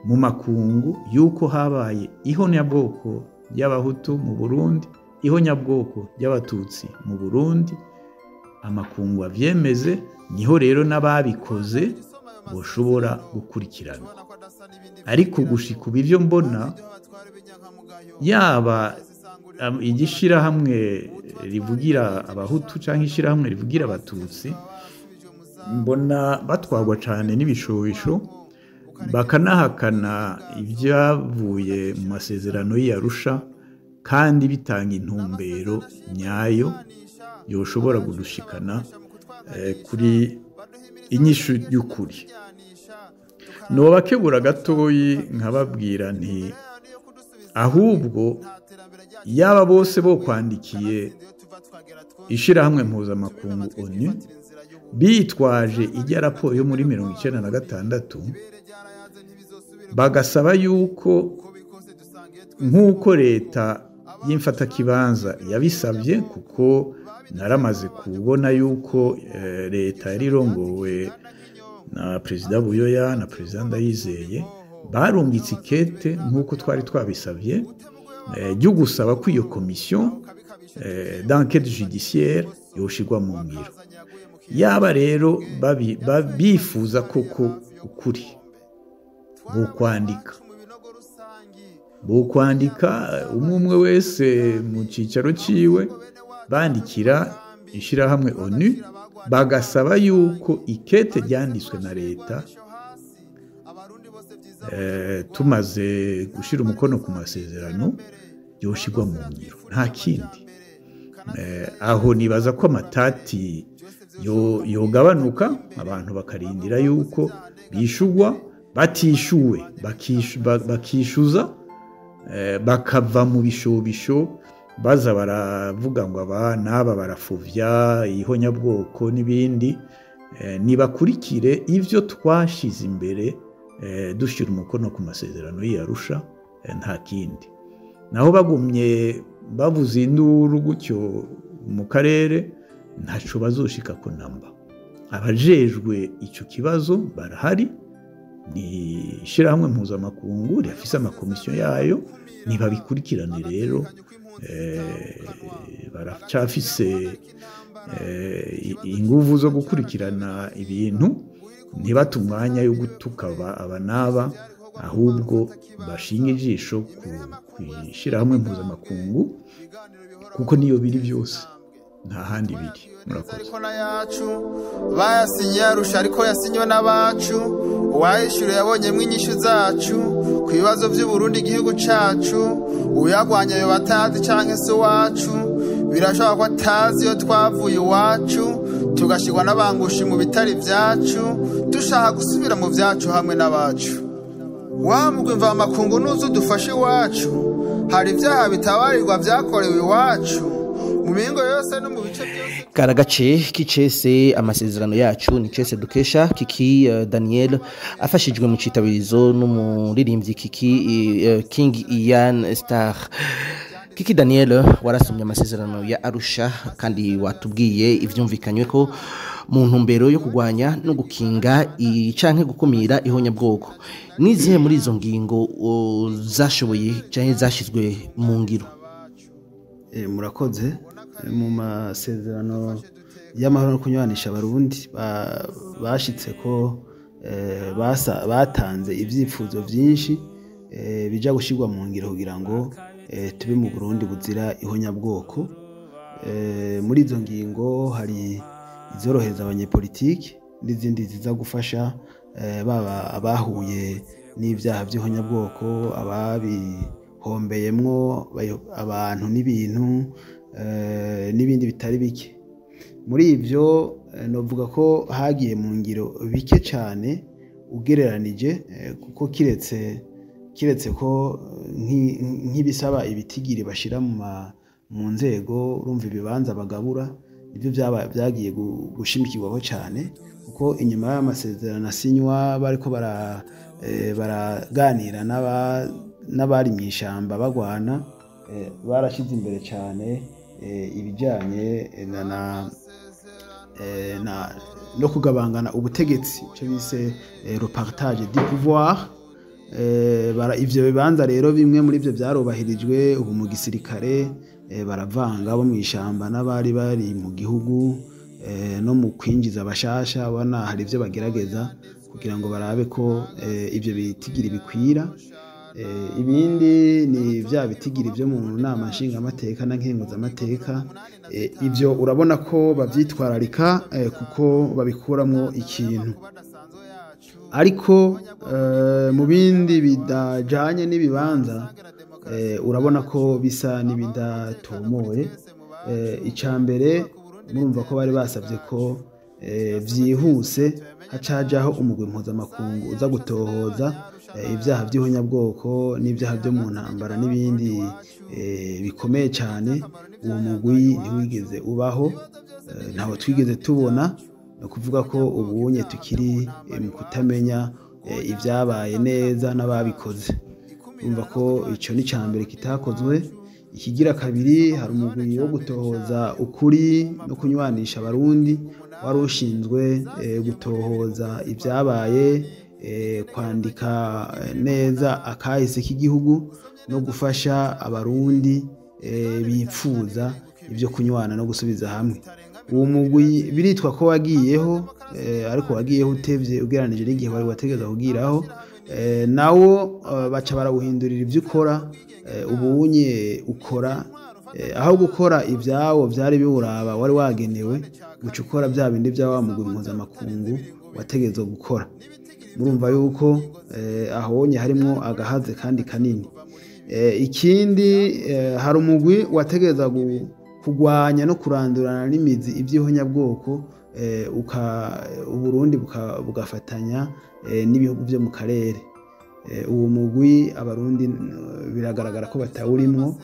mu makungu yuko habaye ihonyabwoko y'Abahutu mu Burundi, ihonyabwoko y'Abatutsi mu Burundi, amakungu avyemeze. Niho rero n'ababikoze boshobora gukurikirana. Ariko gushika ubu ivyo mbona, yaba igishirahamwe rivugira Abahutu canke ishirahamwe rivugira Abatutsi, mbona batwagwa cane n'ibishobisho, bakanahakana ibyavuye mu masezerano y'Arusha, kandi bitanga intumbero nyayo yoshobora gudushikana kuri Inyishu y'ukuri nobakebura gatoyi nkababwira nti ahubwo yaba bose bo kwandikiye ishirahamwe mpuzamakungu ONU bitwaje ijya raporo yo muri 96, bagasaba yuko nk'uko leta y'imfatakibanza yabisabye, kuko naramaze kubona yuko leta yari irongowe na Perezida Buyoya na Perezida Ndayizeye barungitse ikete nk'uko twari twabisabye ryo gusaba ko iyo komisiyo d'enquête judiciaire yoshirwa mu ngiro. Yaba rero bifuza koko ukuri, bokwandika umwe wese mu cicaro ciwe, bandikira ishirahamwe ONU bagasaba yuko ikete ryanditswe na leta tumaze gushira umukono ku masezerano yoshirwa mu ngiro, nta kindi. Aho nibaza ko amatati yogabanuka, abantu bakarindira yuko bishugwa, batishuwe bakishuza, bakava mu bishobisho baza baravuga ngo aba n'aba barafuvya ihonyabwoko n'ibindi. Nibakurikire ivyo twashize imbere dushira umukono ku masezerano y'Arusha, nta kindi. Naho bagumye bavuza induru gutyo mu karere, ntaco bazoshika ko namba. Abajejwe ico kibazo barahari, ni ishirahamwe mpuzamakungu rifise amakomisiyo yayo, nibabikurikirane rero. Baracafise inguvu zo gukurikirana ibintu, ntibate umwanya yo gutuka aba n'aba, ahubwo bashinga ijisho ku ishirahamwe mpuzamakungu, kuko niyo biri byose, nta handi biri. Murakoze. Bayasinye Arusha ariko yasinywe n'abacu, uwayishyura yabonyemwo inyishu zacu ku bibazo by'Uburundi igihugu cacu, uyagwanya ayo batazi canke se iwacu, birashoboka ko atazi iyo twavuye iwacu, tugashirwa n'abangushi mu bitari vyacu, dushaka gusubira mu vyacu hamwe n'abacu. Wa mugwi mvamakungu nuzu dufashe iwacu, hari ivyaha bitabarirwa vyakorewe iwacu mu mihingo yose no mu bice byose. Karagace k'icese amasezerano yacu ni cese dukesha Kiki Daniel afashijwe mu citabirizo n'umuririmbyi Kiki King Ian Star. Kiki Daniel, warasomye amasezerano ya Arusha kandi watubwiye ivyumvikanywe ko mu ntumbero yo kugwanya no gukinga canke gukumira ihonyabwoko. Nizihe muri izo ngingo zashoboye canke zashizwe mu ngiro? Murakoze. Mu masezerano y'amahoro no kunywanisha abarundi bashitse ko batanze ivyifuzo vyinshi bija gushirwa mu ngiro kugira ngo tube mu Burundi buzira ihonyabwoko. Muri izo ngingo hari izorohereza abanyepolitiki n'izindi ziza gufasha baba abahuye n'ivyaha by'ihonyabwoko, ababihombeyemwo abantu n'ibintu, n'ibindi bitari bike. Muri ivyo novuga ko hagiye mu ngiro bike cyane ugereranije, kuko kiretse ko nk'ibisaba ibitigiri bashira mu nzego, urumva ibibanza bagabura, ibyo byagiye gushimikirwaho cyane, kuko inyuma y'amasezerano asinywa bariko baraganira n'abari mu ishamba bagwana, barashize imbere cyane ibijyanye no kugabangana ubutegetsi, icyo bise le partage du pouvoir. Ivyo bibanza rero bimwe muri byo byarubahirijwe. Ubu mu gisirikare baravanga bo mu ishamba n'abari bari mu gihugu, no mu kwinjiza abashasha ubona hari ivyo bagerageza kugira ngo barabe ko ivyo bitigiri bikwira. Ibindi ni vya bitigiri byo mu nama nshingamateka na nkenguzamateka, ivyo urabona ko bavyitwararika kuko babikuramwo ikintu. Ariko mu bindi bidajanye n'ibibanza urabona ko bisa n'ibidatomoye. Ica mbere murumva ko bari basabye ko vyihuse hacajaho umugwi mpuzamakungu uza gutohoza ibyaha by'ihonyabwoko n'ibyaha byo mu ntambara n'ibindi bikomeye cyane. Uwo mugwi ntiwigeze ubaho, ntawo twigeze tubona. Ni ukuvuga ko ubunye tukiri mu kutamenya ibyabaye neza n'ababikoze. Urumva ko icyo ni icya mbere kitakozwe. Ikigira kabiri, hari umugwi wo gutohoza ukuri no kunywanisha Abarundi wari ushinzwe gutohoza ibyabaye, kwandika neza akahise k'igihugu no gufasha Abarundi bipfuza ibyo kunywana no gusubiza hamwe. Uwo mugwi biritwa ko wagiyeho, ariko wagiyeho utevye ugereranije n'igihe wari wategeza kugiraho. Nawo baca barawuhindurira ibyo ukora. Ubunye ukora aho gukora ibyawo byari biwuraba wari wagenewe, guca ukora bya bindi bya wa mugwi mpuzamakungu wategezwe gukora. Murumva yuko ahonye harimwo agahaze kandi kanini. Ikindi, hari umugwi wategeza kugwanya no kurandurana n'imizi iby'ihonyabwoko, Uburundi bugafatanya n'ibihugu byo mu karere. Uwo mugwi Abarundi biragaragara ko batawurimwo,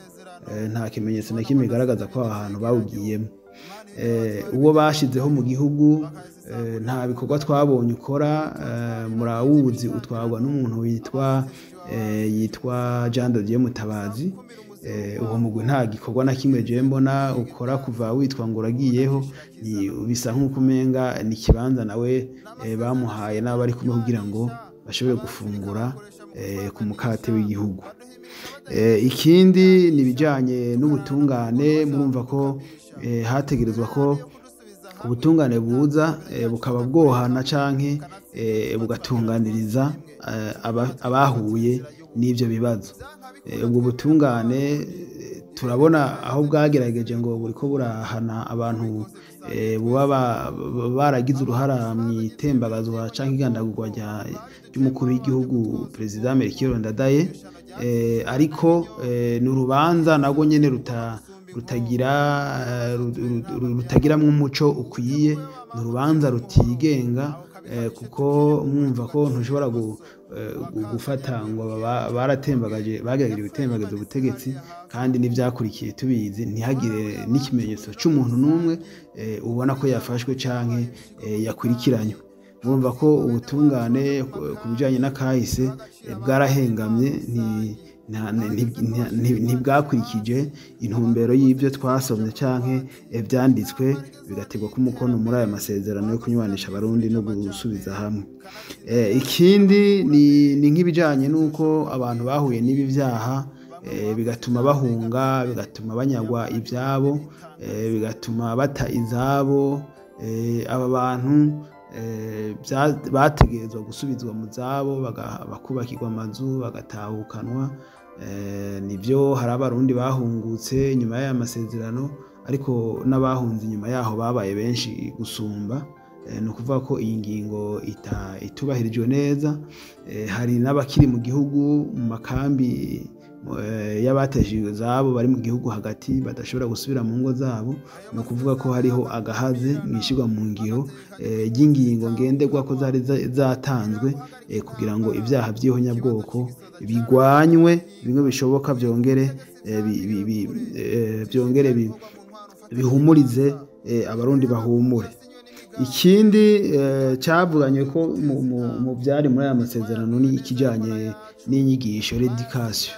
nta kimenyetso na kimwe bigaragaza ko aho hantu bawugiyemo. Uwo bashizeho mu gihugu nta bikorwa twabonye ukora. Murawuzi, utwarwa n'umuntu yitwa Jean de Dieu Mutabazi. Uwo mugwi nta gikorwa na kimwe je mbona ukora kuva witwa ngo uragiyeho. Bisa nk'uko umenga ni ikibanza nawe bamuhaye n'abo bari kumwe kugira ngo bashobore gufungura ku mukate w'igihugu. Ikindi ni ibijyanye n'ubutungane. Murumva ko hategerezwa ko ubutungane buza bukaba bwohana canke bugatunganiriza abahuye n'ibyo bibazo. Ubwo butungane turabona aho bwagerageje ngo buriko burahana abantu buba baragize uruhara mu itembagazwa canke igandagurwa ry'umukuru w'igihugu Perezida Melchior Ndadaye, ariko ni urubanza narwo nyene rutagiramwo umuco ukwiye. Ni urubanza rutigenga, kuko mwumva ko ntushobora gufata ngo baratembagaje, bagerageje gutembagaza ubutegetsi, kandi n'ivyakurikiye tubizi, ntihagire n'ikimenyetso c'umuntu n'umwe ubona ko yafashwe canke yakurikiranywe. Murumva ko ubutungane ku bijanye n'akahise bwarahengamye, ntibwakurikije intumbero y'ibyo twasomye canke vyanditswe bigategwa ko umukono muri aya masezerano yo kunywanisha Abarundi no gusubiza hamwe. Ikindi ni nk'ibijanye n'uko abantu bahuye n'ibi vyaha, bigatuma bahunga, bigatuma banyagwa ivyabo, bigatuma bata izabo. Aba bantu bategerezwa gusubizwa mu zabo, bakubakirwa amazu, bagatahukanwa. Nivyo hari Abarundi bahungutse nyuma y'aya masezerano, ariko n'abahunze inyuma yaho babaye benshi gusumba. Ni ukuvuga ko iyi ngingo itubahirijwe neza. Hari n'abakiri mu gihugu mu makambi y'abatejejwe izabo bari mu gihugu hagati badashobora gusubira mu ngo zabo. Ni ukuvuga ko hariho agahaze mwishirwa mu ngiro ry'ingingo ngenderwa ko zari zatanzwe kugira ngo ibyaha by'ihonyabwoko bigwanywe bimwe bishoboka, byongere bihumurize Abarundi bahumure. Ikindi cyavuganywe ko mu byari muri aya masezerano ni ikijanye n'inyigisho, l'éducation.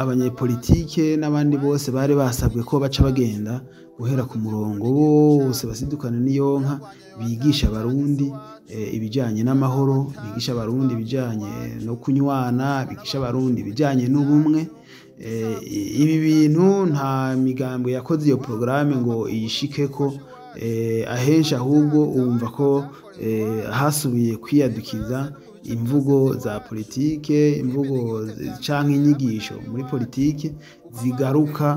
Abanyepolitike n'abandi bose bari basabwe ko baca bagenda guhera ku murongo bose basidukana n'iyonka, bigisha Abarundi ibijanye n'amahoro, bigisha Abarundi ibijanye no kunywana, bigisha Abarundi ibijanye n'ubumwe. Ibi bintu nta migambwe yakoze iyo programme ngo iyishikeko. Ahenshi ahubwo wumva ko hasubiye kwiyadukiza imvugo za politike, imvugo canke inyigisho muri politike zigaruka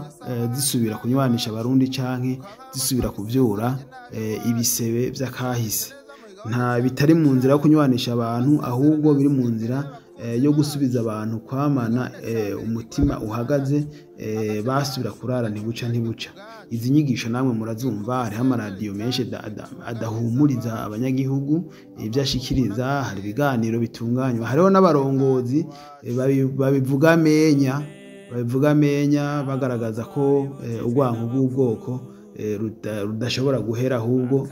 zisubira kunywanisha Abarundi canke zisubira kuvyura ibisebe vy'akahise. Nta bitari mu nzira yo kunywanisha abantu, ahubwo biri mu nzira yo gusubiza abantu kwamana umutima uhagaze, basubira kurara ntibuca ntibuca. Izi nyigisho namwe murazumva, hariho amaradiyo menshi adahumuriza abanyagihugu ibyo ashikiriza, hari ibiganiro bitunganywa, hariho n'abarongozi babivuga amenya bagaragaza ko urwango rw'ubwoko rudashobora guhera, ahubwo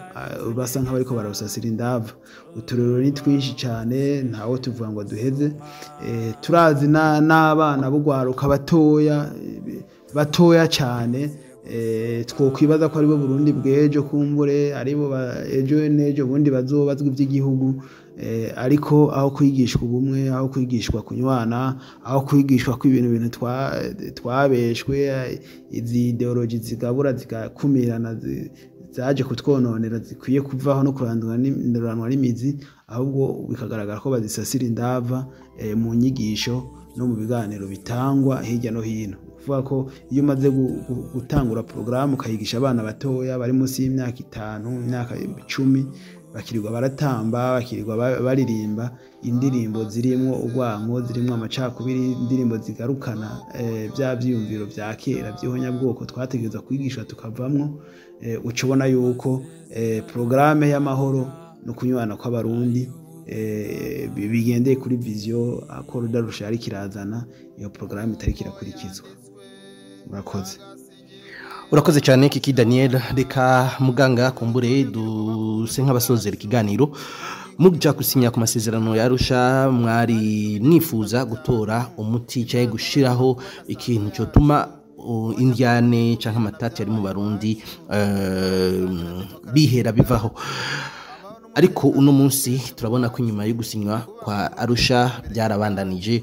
basa nk'abariko bararusasira indava. Uturero ni twinshi cyane, ntawo tuvuga ngo duheze. Turazi n'abana b'ugwaruka batoya cyane, twokwibaza ko aribo Burundi bw'ejo, kumbure aribo ejo n'ejo bundi bazobazwa iby'igihugu, ariko aho kwigishwa ubumwe, aho kwigishwa kunywana, aho kwigishwa ko ibintu twabeshwe, izi ideology zigabura zigakumirana zaje kutwononera zikwiye kuvaho no kuranduranwa n'imizi, ahubwo bikagaragara ko bazisasira indava mu nyigisho no mu biganiro bitangwa hirya no hino. Kuvuga ko iyo umaze gutangura porogaramu ukayigisha abana batoya bari munsi y'imyaka 5, imyaka 10, bakirirwa baratamba, bakirirwa baririmba indirimbo zirimo urwango, zirimo amacakubiri, indirimbo zigarukana bya byiyumviro bya kera by'ihonyabwoko twategereza kwigisha tukavamwo. Uca ubona yuko porogaramu y'amahoro no kunywana kw'abarundi bigendeye kuri vision Accord d'Arusha yari kirazana, iyo porogaramu itari kirakurikizwa. Murakoze. Urakoze cyane Kiki Daniel. Reka muganga kumbure duse nk'abasozera ikiganiro. Muja gusinya ku masezerano ya Arusha, mwari mwifuza gutora umuti cyangwa gushiraho ikintu cyotuma indyane canke amatati ari mu Barundi bihera bivaho. Ariko uno munsi turabona ko inyuma yo gusinywa kwa Arusha byarabandanije.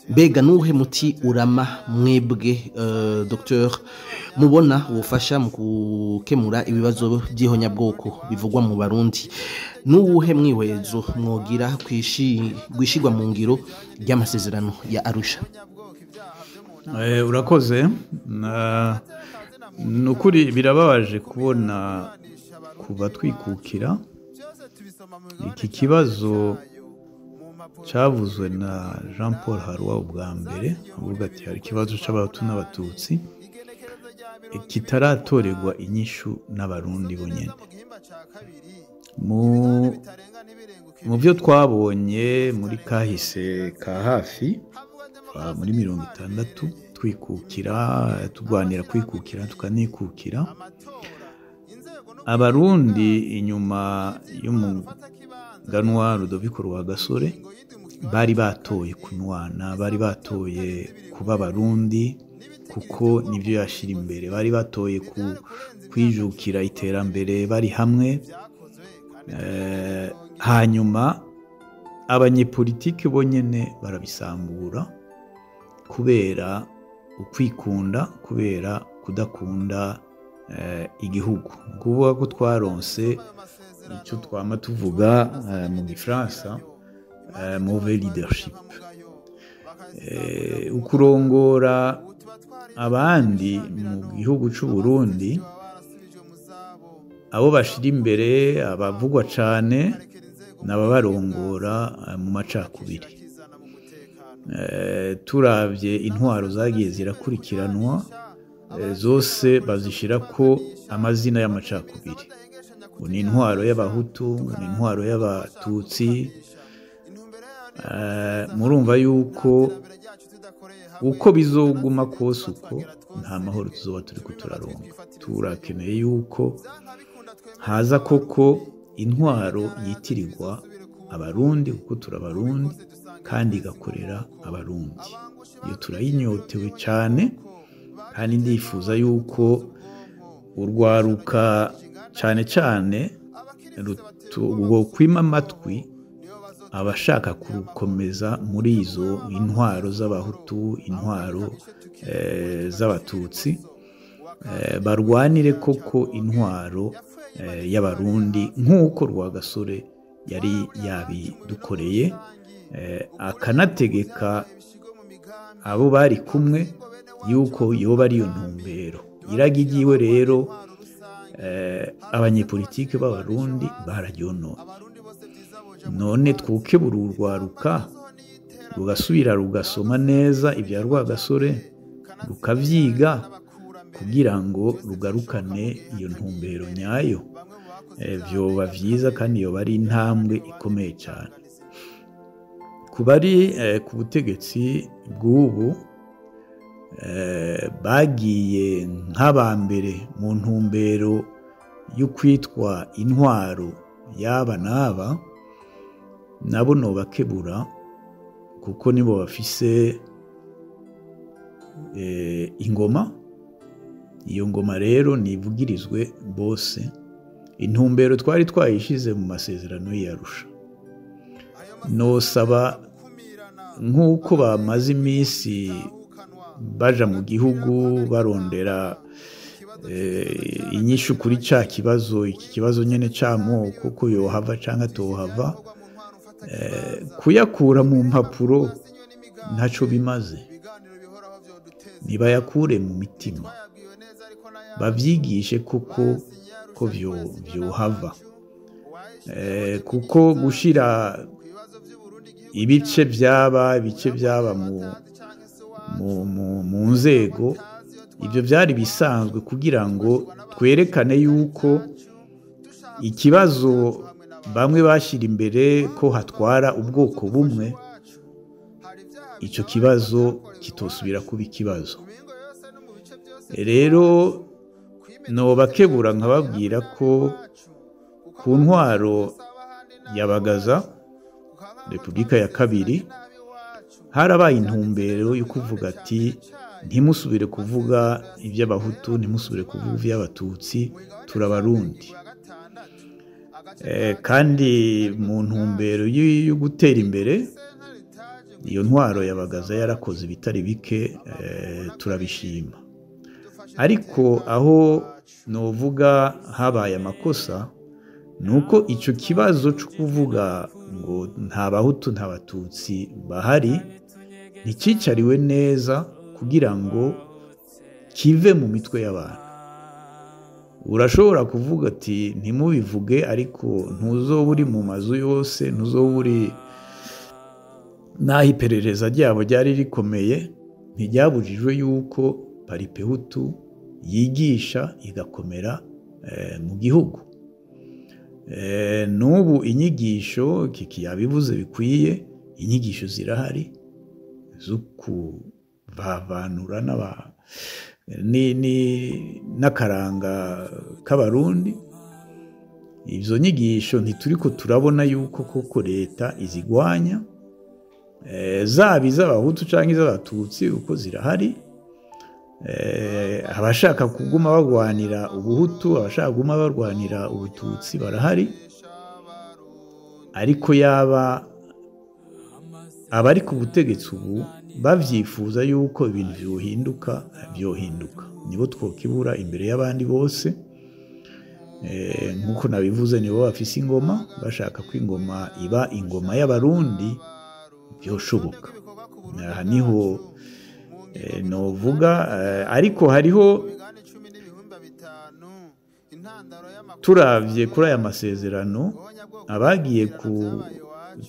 Mbega nuhe muti urama mwebwe docteur mubona ubufasha mu gukemura ibibazo by'ihonyabwoko bivugwa mu Barundi? Nuwuhe mwihwezo mwogira kwishigwa mu ngiro ry'amasezerano ya Arusha? Urakoze. Nukuri birababaje kubona kuva twikukira iki kibazo cyavuzwe na Jean Paul Harwa ubwa mbere, avuga ati hari ikibazo c'abahutu n'abatutsi kitaratorerwa inyishu n'abarundi bonyene. Mu byo twabonye muri kahise ka hafi muri 60 twikukira, turwanira kwikukira tukanikukira, abarundi inyuma y'umuganwa Rudoviko Rwagasore bari batoye kunywana, bari batoye kuba abarundi kuko nivyo yashira imbere, bari batoye kwijukira iterambere bari hamwe. Hanyuma abanyepolitike bonyene barabisambura kubera ukwikunda, kubera kudakunda igihugu. Kuvuga ko twaronse icyo twama tuvuga mu Gifaransa mauvais leadership, ukurongora abandi mu gihugu c'u Burundi, abo bashira imbere abavugwa cane n'ababarongora mu macakubiri. Turavye intwaro zagiye zirakurikiranwa zose bazishira ko amazina y'amacakubiri, ngo ni intwaro y'abahutu, ngo ni intwaro y'abatutsi. Murumva yuko uko bizoguma kose uko nta mahoro tuzoba turiko turaronka. Turakeneye yuko haza koko intwaro yitirirwa abarundi kuko turabarundi kandi igakorera abarundi. Iyo turayinyotewe cyane, kandi ndifuza yuko urwaruka cyane cyane kwima amatwi abashaka kurukomeza muri izo intwaro z'abahutu, intwaro z'abatutsi, barwanire koko intwaro y'abarundi nk'uko Rwagasore yari yabidukoreye, akanategeka abo bari kumwe yuko yoba ariyo ntumbero. Iragigiwe rero abanyepolitike b'abarundi bararyonona. None twukebura urwaruka Rugasubira rugasoma neza ibya Rwagasore, rukavyiga kugira ngo rugarukane iyo ntumbero nyayo. Vyoba vyiza kandi yoba ari intambwe ikomeye cyane. Ku bari ku butegetsi bw'ubu, bagiye nk'abambere mu ntumbero yo kwitwa intwaro yaba n'aba, nabo nobakebura kuko nibo bafise ingoma. Iyo ngoma rero nivugirizwe bose. Intumbero twari twayishize mu masezerano y'Arusha. Nosaba nk'uko bamaze iminsi baja mu gihugu barondera inyishu kuri ca kibazo, iki kibazo nyene c'amoko, ko yohava canke atohava, kuyakura mu mpapuro ntaco bimaze. Nibayakure mu mitima, bavyigishe koko ko vyohava, kuko gushira ibice byaba mu nzego, ibyo byari bisanzwe kugira ngo twerekane yuko ikibazo bamwe bashira imbere ko hatwara ubwoko bumwe, ico kibazo kitosubira kuba ikibazo. Rero nobakebura nkababwira ko ku ntwaro yabagaza Repubulika ya kabiri harabaye intumbero yo kuvuga ati ntimusubire kuvuga iby'abahutu, ntimusubire kuvuga iby'abatutsi, turabarundi. Kandi mu ntumbero yo gutera imbere, iyo ntwaro yabagaza yarakoze ibitari bike, turabishima. Ariko aho novuga habaye amakosa nuko ico kibazo cyo kuvuga ngo nta bahutu nta batutsi bahari nticicariwe neza kugira ngo kive mu mitwe y'abantu. Urashobora kuvuga ati ntimubivuge, ariko ntuzoba uri mu mazu yose, ntuzoba uri naho iperereza ryabo ryari rikomeye, ntiryabujijwe yuko Paripehutu yigisha igakomera mu gihugu. N'ubu inyigisho kiki yabivuze bikwiye, inyigisho zirahari zo kuvavanura n'akaranga k'abarundi. Izo nyigisho ntituriko turabona yuko koko leta izigwanya, zaba iz'abahutu canke iz'abatutsi, uko zirahari. Abashaka kuguma bagwanira ubuhutu, abashaka kuguma barwanira ubututsi barahari. Ariko yaba abari ku butegetsi ubu bavyifuza yuko ibintu vyohinduka, vyohinduka. Nibo twokibura imbere y'abandi bose. Nkuko nabivuze, nibo bafise ingoma, bashaka ko ingoma iba ingoma y'abarundi, vyoshoboka. Aha niho novuga. Ariko hariho turavye kuri aya masezerano, abagiye ku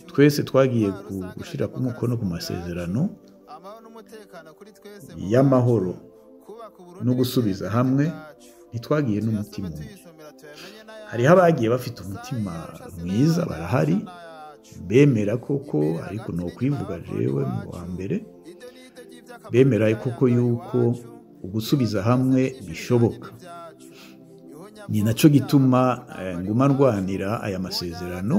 twese twagiye gushira ku mukono ku masezerano y'amahoro no gusubiza hamwe, ntitwagiye n'umutima umwe. Hariho abagiye bafite umutima mwiza, barahari bemera koko, ariko no kwivuga jewe mu wa mbere, bemera koko yuko ugusubiza hamwe bishoboka. Ni naco gituma nguma ndwanira aya masezerano,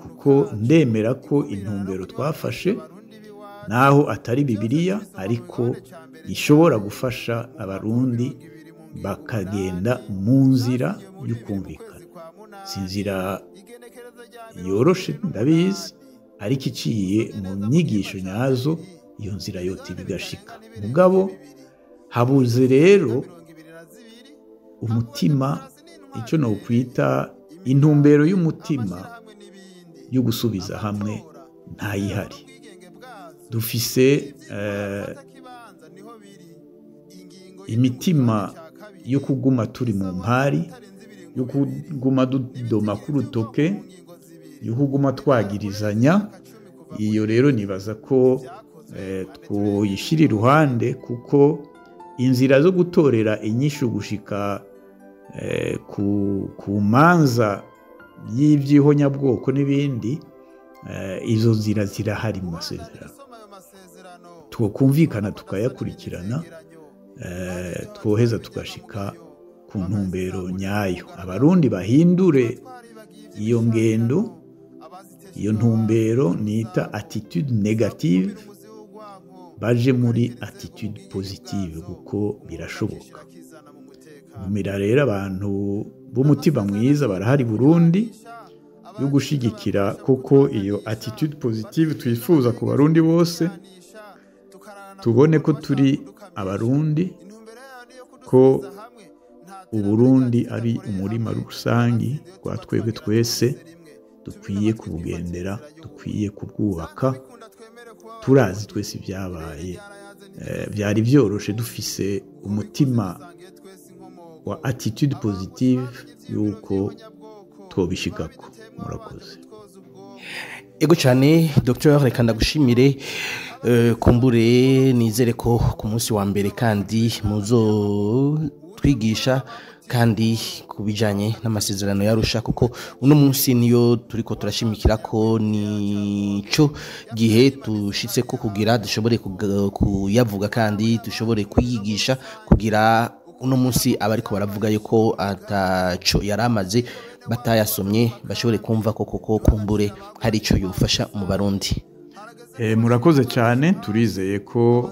kuko ndemera ko intumbero twafashe naho atari Bibiliya, ariko ishobora gufasha abarundi bakagenda mu nzira y'ukumvikana. Si inzira yoroshe ndabizi, ariko iciye mu nyigisho nyazo, iyo nzira yote bigashika. Mugabo habuze rero umutima, icyo nokwita intumbero y'umutima yo gusubiza hamwe ntayihari. Dufise imitima yo kuguma turi mu mpari, yo kuguma dudoma ku rutoke, yo kuguma twagirizanya. Iyo rero nibaza ko twoyishyira iruhande, kuko inzira zo gutorera inyishu gushika ku manza y'ibyihonyabwoko n'ibindi, izo nzira zirahari mu masezerano. Twokumvikana tukayakurikirana, twoheza tugashika ku ntumbero nyayo. Abarundi bahindure iyo ngendo, iyo ntumbero nita attitude négative, baje muri attitude positive, kuko birashoboka. Ntumira rero abantu b'umutima mwiza barahari Burundi yo gushigikira kuko iyo attitude positive twifuza ku Barundi bose, tubone ko turi Abarundi, ko Uburundi ari umurima rusangi rwa twebwe twese, dukwiye kubugendera, dukwiye kubwubaka. Turazi twese ibyabaye, byari byoroshe dufise umutima wa attitude positive yuko twobishikako. Murakoze. Ego cyane Dr, reka ndagushimire. Kumbure nizere ko ku munsi wa mbere kandi muzo twigisha kandi kubijanye n'amasezerano yarusha, kuko uno munsi niyo turiko turashimikira ko nico gihe tushitse ko kugira dushobore kuyavuga kandi dushobore kuyigisha, kugira uno munsi abariko baravuga yuko ataco yaramaze batayasomye bashobore kumva ko koko kumbure hari ico yofasha mu Barundi. Murakoze cyane, turizeye ko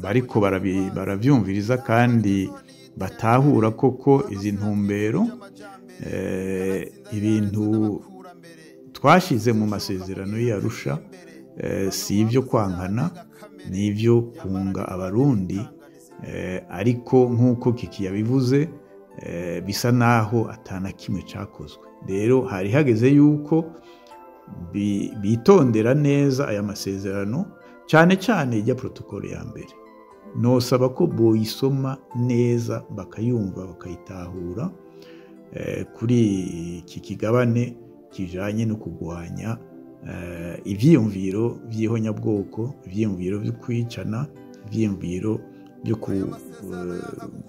bariko baravyumviriza kandi batahura koko izi ntumbero. Ibintu twashize mu masezerano y'Arusha si ibyo kwankana, ni ibyo kunga Abarundi, ariko nk'uko Kiki yabivuze, bisa naho atana kimwe cyakozwe. Rero hari hageze yuko bitondera neza aya masezerano, cyane cyane ijya protocole ya mbere. Nosaba ko boyisoma neza bakayumva bakayitahura, kuri iki kigabane kijanye no kugwanya ivyiyumviro vy'ihonyabwoko, ivyiyumviro vyo kwicana, ivyiyumviro byo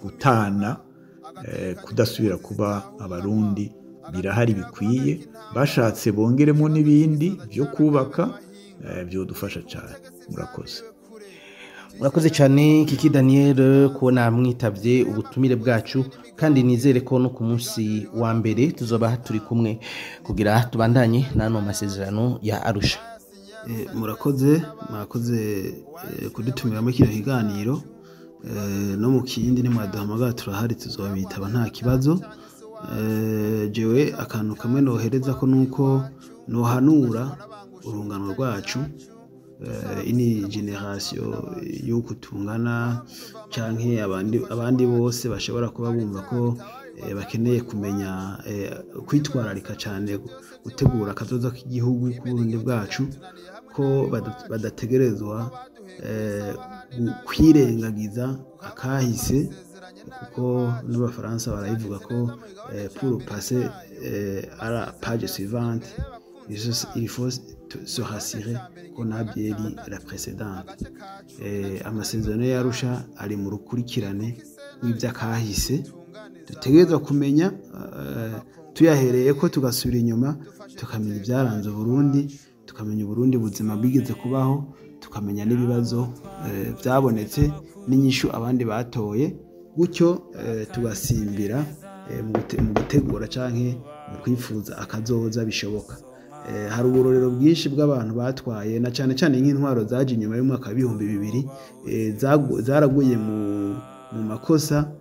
gutana, kudasubira kuba Abarundi. Birahari bikwiye, bashatse bongeremo n'ibindi byo kubaka, byodufasha cyane. Murakoze. Murakoze cyane Kiki Daniel kubona mwitavye ubutumire bwacu, kandi nizere ko no ku munsi wa mbere tuzoba turi kumwe kugira tubandanye n'ano masezerano ya Arusha. Murakoze, murakoze kudutumira muri kino kiganiro. No mu kindi nimwaduhamagara turahari, tuzobitaba nta kibazo. Jewe akantu kamwe nohereza ko nuko nohanura urungano rwacu, ini generation yuko tungana canke abandi bose bashobora kuba bumva ko bakeneye kumenya kwitwararika cyane gutegura akazoza k'igihugu k'Uburundi bwacu, ko badategerezwa kwirengagiza akahise, kuko n'Abafaransa barayivuga ko pour passer à la page suivante il faut se rassurer qu'on a bien lu la précédente. Amasezerano y'Arusha ari mu rukurikirane rw'ivyakahise, dutegerezwa kumenya tuyahereye ko tugasubira inyuma tukamenya ibyaranze Burundi, tukamenya Burundi buzima bwigeze kubaho, tukamenya n'ibibazo byabonetse n'inyishu abandi batoye, gutyo tugasimbira mu gutegura canke mu kwifuza akazoza bishoboka. Hari uburorero bwinshi bw'abantu batwaye na cyane cyane nk'intwaro zaje inyuma y'umwaka wa 2000, zaraguye mu makosa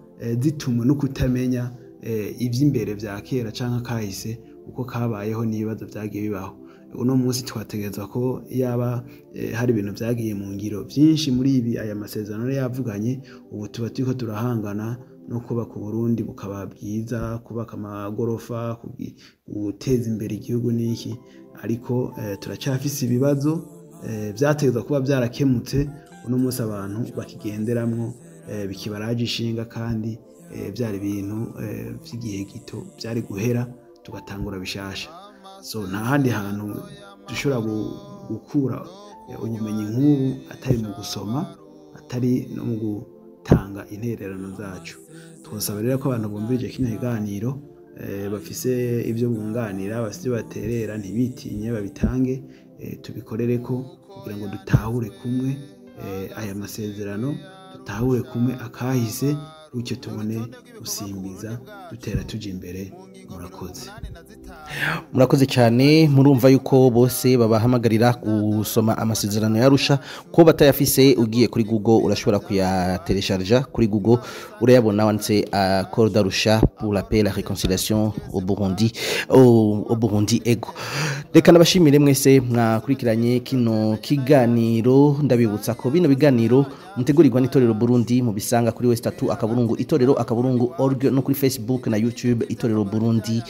zitumwe no kutamenya ivy'imbere vya kera canke kahise uko kabayeho n'ibibazo vyagiye bibaho. Uno munsi twategerezwa ko yaba hari ibintu vyagiye mu ngiro byinshi muri ibi aya masezerano yavuganye, ubu tuba turiko turahangana no kubaka Burundi bukaba bwiza, kubaka amagorofa, guteza imbere igihugu n'iki, ariko turacyafise ibibazo vyategerezwa kuba byarakemutse. Uno munsi abantu bakigenderamwo bikibaraje ishinga, kandi byari ibintu vy'igihe gito byari guhera tugatangura bishasha. So nta handi hantu dushobora gukura ubumenyi nk'ubu atari mu gusoma, atari no mu gutanga intererano zacu. Twosaba rero ko abantu bumvirije kino kiganiro bafise ibyo bunganira, bafise ibyo baterera, ntibitinye babitange, tubikorere ko kugira ngo dutahure kumwe aya masezerano, dutahure kumwe akahise, gutyo tubone gusimbiza dutera tuja imbere. Murakoze. Murakoze cyane. Murumva yuko bose babahamagarira gusoma amasezerano yarusha ko batayafise. Ugiye kuri Google urashobora kuyatelecharger kuri Google, urayabona wanditse Accord d'Arusha pour la paix et la réconciliation au Burundi. Ego, reka nabashimire mwese mwakurikiranye kino kiganiro. Ndabibutsa ko bino biganiro mutegurirwa n'Itorero Burundi, mubisanga kuri w3.itorero.org no kuri Facebook na YouTube Itorero Burundi.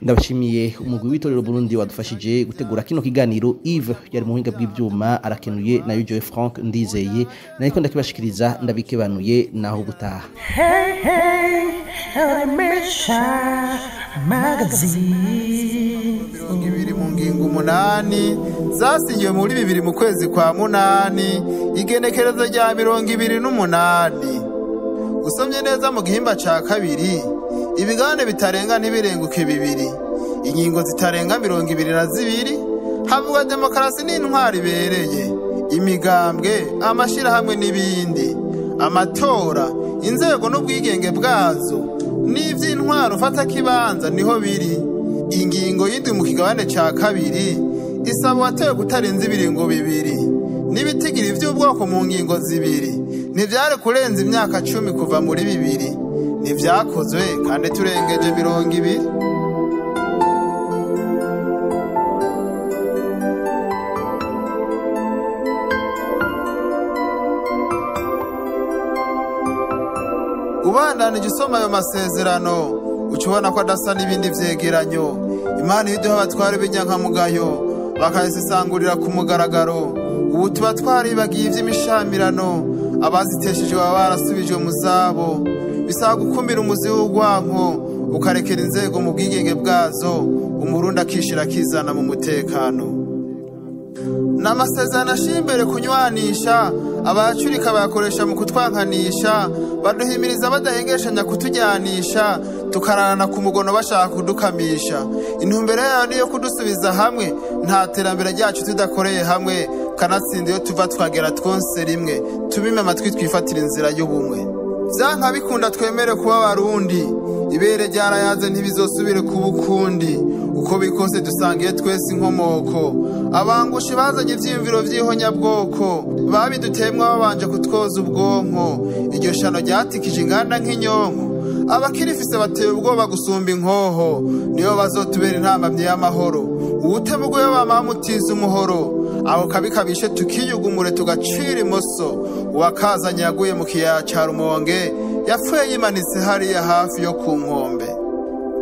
Ndabashimiye umugwi w'Itorero Burundi wadufashije gutegura kino kiganiro. Yves yari mu buhinga bw'ibyuma, arakenuye, nayo Joy Frank Ndizeye nariko ndakibashikiriza, ndabikebanuye naho gutaha. Hey, hey, Remesha Magazine. 20 mu ngingo 8 zasinyiwe muri 2 mu kwezi kwa 8, igenekerezo rya 28. Usomye neza mu gihimba ca kabiri, ibigane bitarenga ntibirenguke 2, ingingo zitarenga 22, havuga demokarasi n'intwari ibereye, imigambwe, amashirahamwe n'ibindi, amatora, inzego n'ubwigenge bwazo, n'ivy'intwaro ufata kibanza niho biri. Ingingo y'indwi mu kigabane ca kabiri isaba uwatewe kutarenza ibiringo 2, n'ibitigiri vy'ubwoko mu ngingo 2 ntivyari kurenza imyaka 10 kuva muri 2, ntivyakozwe kandi turengeje 20. Ubandanije usoma ayo masezerano, uca ubona ko adasa n'ibindi vyegeranyo. Imana iyo iduha abatware b'inyankamugayo bakayisesangurira ku mugaragaro, ubu tuba twaribagiye ivy'imishamirano, abazitesheje baba barasubijwe mu zabo. Bisaba gukumira umuzi w'urwanko, ukarekera inzego mu bwigenge bwazo, umurundi akishira akizana mu mutekano. N'amasezerano ashira imbere kunywanisha, abacurika bayakoresha mu kutwankanisha, baduhimiriza badahengeshanya kutujyanisha, tukararana ku mugono bashaka kudukamisha. Intumbero yayo niyo kudusubiza hamwe, nta terambere ryacu tudakoreye hamwe, kanatsinda iyo tuva twagera twonse rimwe, tubime amatwi twifatira inzira y'ubumwe. Vyanka bikunda twemere kuba Abarundi, ibere ryarayaze ntibizosubire kuba ukundi. Uko bikose dusangiye twese inkomoko, abangushi bazanye ivyiyumviro vy'ihonyabwoko, babidutemwa babanje kutwoza ubwonko, iryo shano ryatikije inganda nk'inyonko. Abakirifise bateye ubwoba gusumba inkoho, niyo bazotubera intambamyi y'amahoro. Uwutemuguye bama bamutiza umuhoro, aho kabi kabishe tukiyugumure tugacira imoso. Uwakazanye yaguye mu kiyaya ca Rumonge, yapfuye yimanitse hariya hafi yo ku nkombe.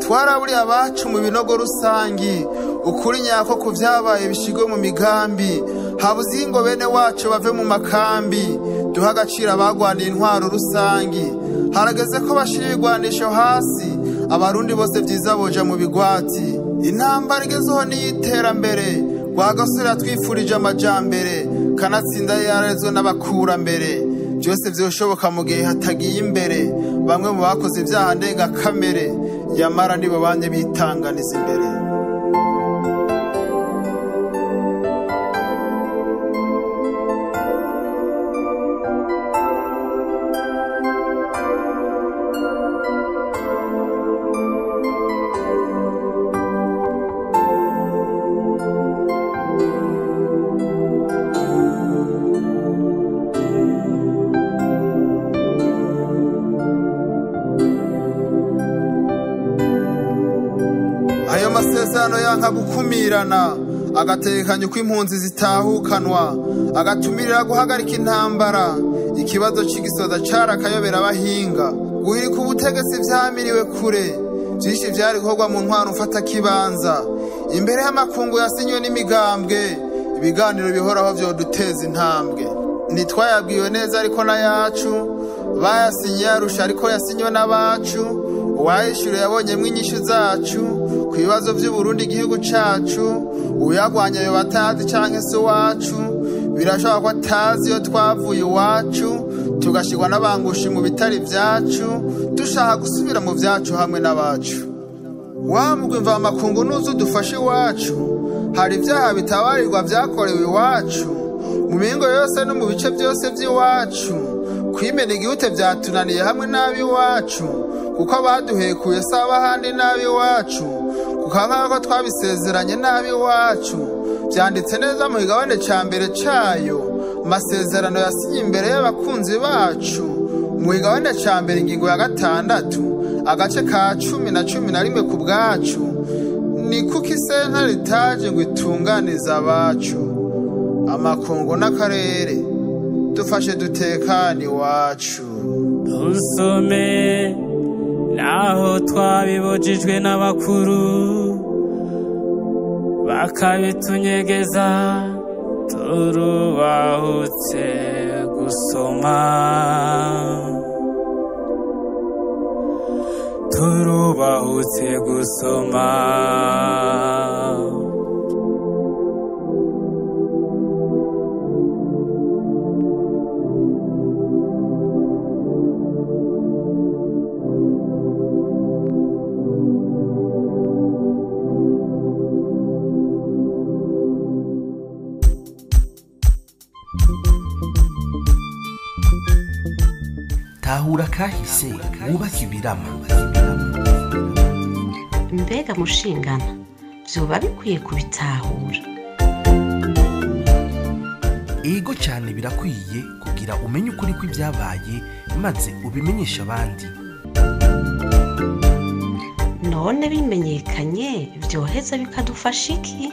Twaraburiye abacu mu binogo rusangi, ukuri nyako ku vyabaye bishigwe mu migambi, habuze ingo bene wacu bave mu makambi, duha agaciro abagwaniye intwaro rusangi. Harageze ko bashira ibigwanisho hasi, abarundi bose vyiza boja mu bigwati. Intambara igezeho n'iy'iterambere, Rwagasore yatwifurije amajambere, kanatsinda yararezwe n'abakurambere. Byose vyoshoboka mu gihe hatagiye imbere bamwe mu bakoze ivyaha ndengakamere, yamara nibo bamye bitanganiza imbere. Ayo masezerano yanka gukumirana, agatekanya uko impunzi zitahukanwa, agatumirira guhagarika intambara. Ikibazo c'igisoza carakayobera abahinga, guhirika ubutegetsi vyamiriwe kure, vyinshi vyari gukorwa mu ntwaro mfatakibanza. Imbere y'amakungu yasinywe n'imigambwe, ibiganiro bihoraho vyoduteza intambwe. Ntitwayabwiwe neza ariko n'ayacu, bayasinye yarusha ariko yasinywe n'abacu. Uwayishyuriye yabonyemwo inyishu zacu ku Ku bibazo by'Uburundi igihugu cacu, uyagwanya ayo batazi canke se iwacu. Birashoboka ko atazi iyo twavuye iwacu, tugashirwa n'abangushi mu bitari vyacu, dushaka gusubira mu vyacu hamwe n'abacu. Wa mugwi mvamakungu nuze udufashe iwacu, hari ibyaha bitabarirwa vyakorewe iwacu, mu mihingo yose no mu bice byose by'iwacu. Kwimena igihute vyatunaniye hamwe n'ab'iwacu, kuko abaduhekuye si ab'ahandi n'ab'iwacu, kuko nk'uko twabisezeranye n'ab'iwacu, byanditse neza mu kigabane ca mbere cayo masezerano yasinye imbere y'abakunzi bacu, mu kigabane ca mbere ingingo ya 6 agace ka 10 na 11 ku bwacu. Ni kuko isentare itaje ngo itunganize abacu, amakungu n'akarere dufashe dutekane iwacu. Dusome naho twabibujijwe n'abakuru, bakabitunyegeza, turubahutse gusoma, turubahutse gusoma. Tahura kahise wubake ibirama. Mbega mushingana, vyoba bikwiye kubitahura? Ego cyane, birakwiye kugira umenye ukuri kw'ibyabaye maze ubimenyeshe abandi. None bimenyekanye vyoheza bikadufasha iki?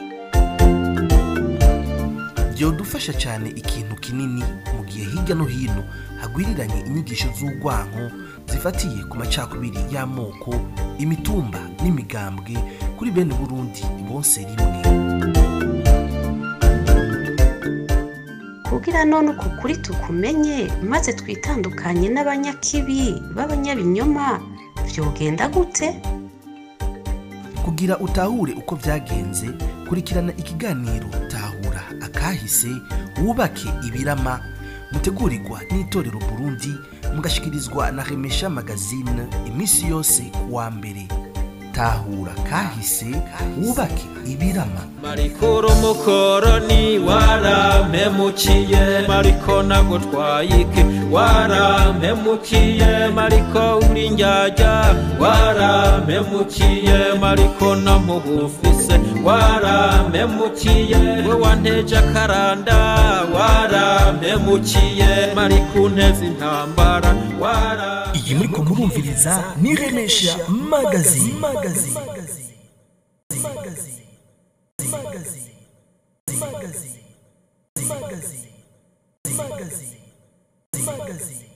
Byodufasha cyane ikintu kinini mu gihe hirya no hino hagwiriranye inyigisho z'urwanko zifatiye ku macakubiri y'amoko, imitumba n'imigambwe kuri bene Burundi bonse rimwe. Kugira none uku kuri tukumenye maze twitandukanye n'abanyakibi b'abanyabinyoma, vyogenda gute? Kugira utahure uko vyagenze, kurikirana ikiganiro Tahura akahise wubake ibirama, mutegurirwa n'itorero Burundi, mugashikirizwa na Remesha Magazine iminsi yose kuwa mbere. Tahura kahise wubake ibirama. Mariko umukoroni warampemukiye, Mariko nagutwaye iki? Warampemukiye Mariko, uri njyajya, warampemukiye Mariko, namubufise, warampemukiye, we wanteje akaranda, warampemukiye Mariko, unteze intambara, wara Iyi muriko murumviriza ni Remesha Magazine. Magazine. Magazine. Magazine. Magazine. Magazine. Magazine. Magazine.